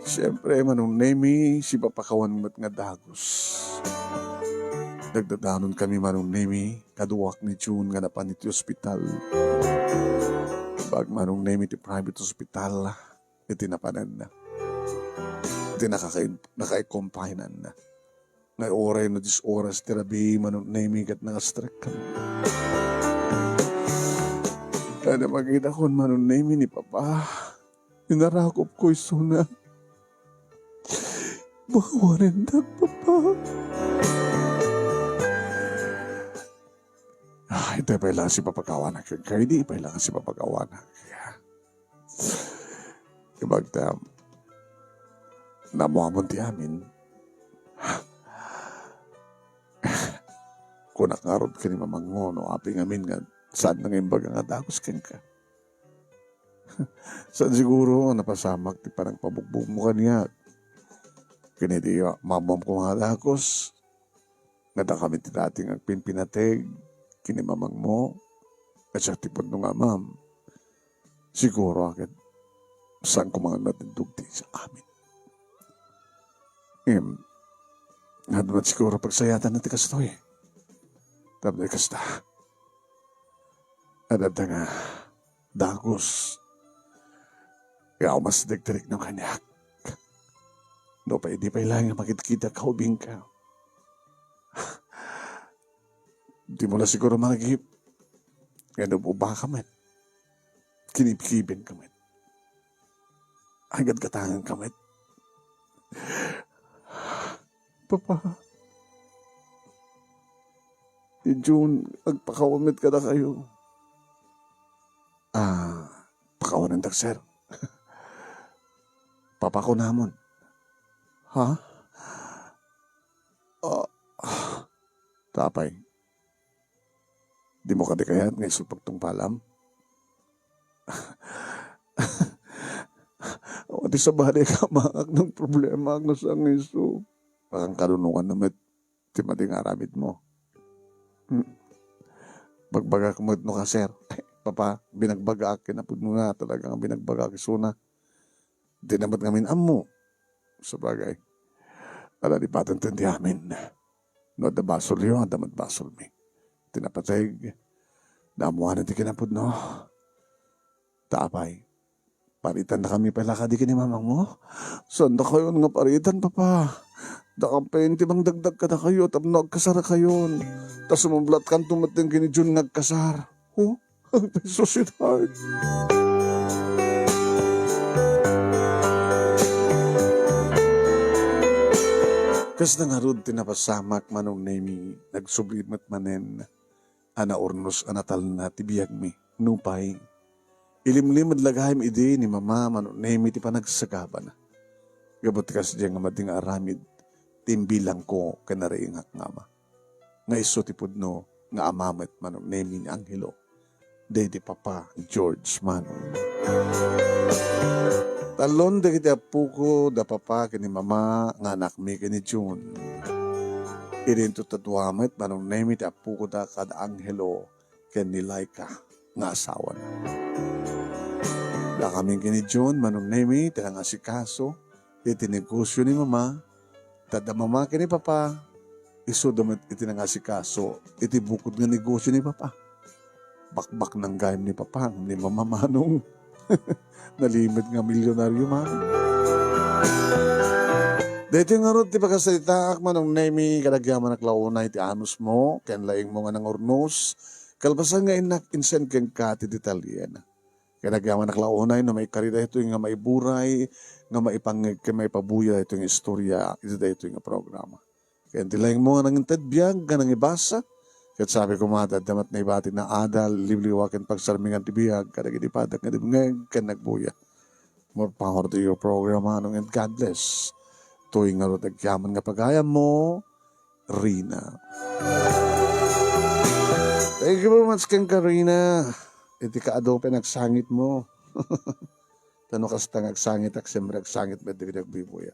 Siempre, Manong Nemy, sipapakawan met nga dagus. Nagdadanonkami, Manong Nemy, kaduak ni Jun nga napan iti ospital. Ibaga, Manong Nemy, ti private hospital iti napananna. Iti nakaka-, naka-confinenna. Nga uray no dies oras ti rabii, Manong Nemy, ket nangastrekkami. Ania, makitakon, Manong Nemy, ni Papa. Inarakupko isuna. Makawanennak, Papa. Ah, ita pay la nga sipapakawanak kenka. Idi pay la nga sipapakawanak. Ibagta, namuamon ti amin. Kunak ngarud ken ni mamangmo no apay ngamin nga saanna nga imbaga nga dagus kenka. Saan siguro nga napasamak ti panangpabugbogmo kaniak. Ken idi maammuamko nga dagus, nga dakami ti dati nga agpimpinateg ken ni mamangmo, ket siak ti pudno nga amam. Siguro, a, ket saanko man nga natindog ti sa amin. Ngem, adu met siguro pagsayatanna ti kastoy. Tapno kasta, adda nga dagus nga umasdek ti rikna kaniak. Nupay idi pay laeng nga makitkitak ubingka, dimo la siguro mangagip nga inub-ubaka met, kinibkibenka met, aggatgatangenka met. Papa. Ni June, agpakawan met kadakayo. Ah, pakawanendak, sir. Papa, kunamon. Ha? Ah, ta apay, dimo kadi kayat nga isu pagtungpalam? Awan ti sabali, kamangak, no problemaak no saan nga isu. Pakankadunuan na met ti madi nga aramidmo. Hmm. Bagbagak met no ka, sir. Papa, binagbagaak ken apudmo na, talaga nga binagbagaak isuna. Di na met ngamin ammo. Sabagay, ala, di patenten ti amin. No adda basolyo, adda met basolmi. Ti napateg, naammoanan ti kinapudno. Ta apay, paritannakami pay la kadi ken ni mamangmo? Saandakayon nga paritan, Papa. Dakam pay ti mangdagdag kadakayo tapno agkasarkayon. Ta sumublatkanto met ken ni June nga agkasar. Oh, ang peso, sweetheart. Kasta ngarud ti napasamak, Manong Nemi, nagsubli met manen a naurnos a natalna ti biagmi. Nupay, ilimlimed la gayam idi ni Mama, Manong Nemi, ti panagsagabana. Gapu ti kasdiay nga madi nga aramid ti imbilangko ken nariingak nga ama. Nga isu ti pudno nga ama met, Manong Nemi, ni Angelo. Daydi Papa George, Manong. Talon dagiti appoko, da Papa ken ni Mama, nga anakmi ken ni June. Idinto ta dua met, Manong Nemi, ti appoko da kad Angelo ken ni Laika nga asawana. Dakami ken ni June, Manong Nemi, ti nangasikaso iti negosio ni Mama, ta da Mama ken ni Papa, isuda met iti nangasikaso iti bukod nga negosio ni Papa. Bakbaknang gayam ni Papa ngem ni Mama, Manong. Nalimed nga milyonaryo, Manong. Daytoy ngarud ti pakasaritaak, Manong Nemi, kadagyaman a la unay ti anusmo ken laingmo nga nangurnos. Kalpasan nga innak, insen kenka ti detalyena. Kadagyaman a la unay no maikari daytoy nga maiburay, nga maipangngeg ken maipabuya daytoy nga istorya iti daytoy nga programa. Ken ti laingmo nga nanginted biag nga nangibasa, ket sabi koma, adda met naibati nga adal, liwliwa ken pagsarmingan ti biag kadagiti padak nga dimngeg ken nagbuya. More power to your program, Manong, and God bless. Toy ngarud agyaman nga pagayammo, Rina. Thank you very much, ken Karina. Iti kaadu pay nagsangitmo. Ta no kasta nga agsangitak, siyempre agsangit met dagiti agbibuya.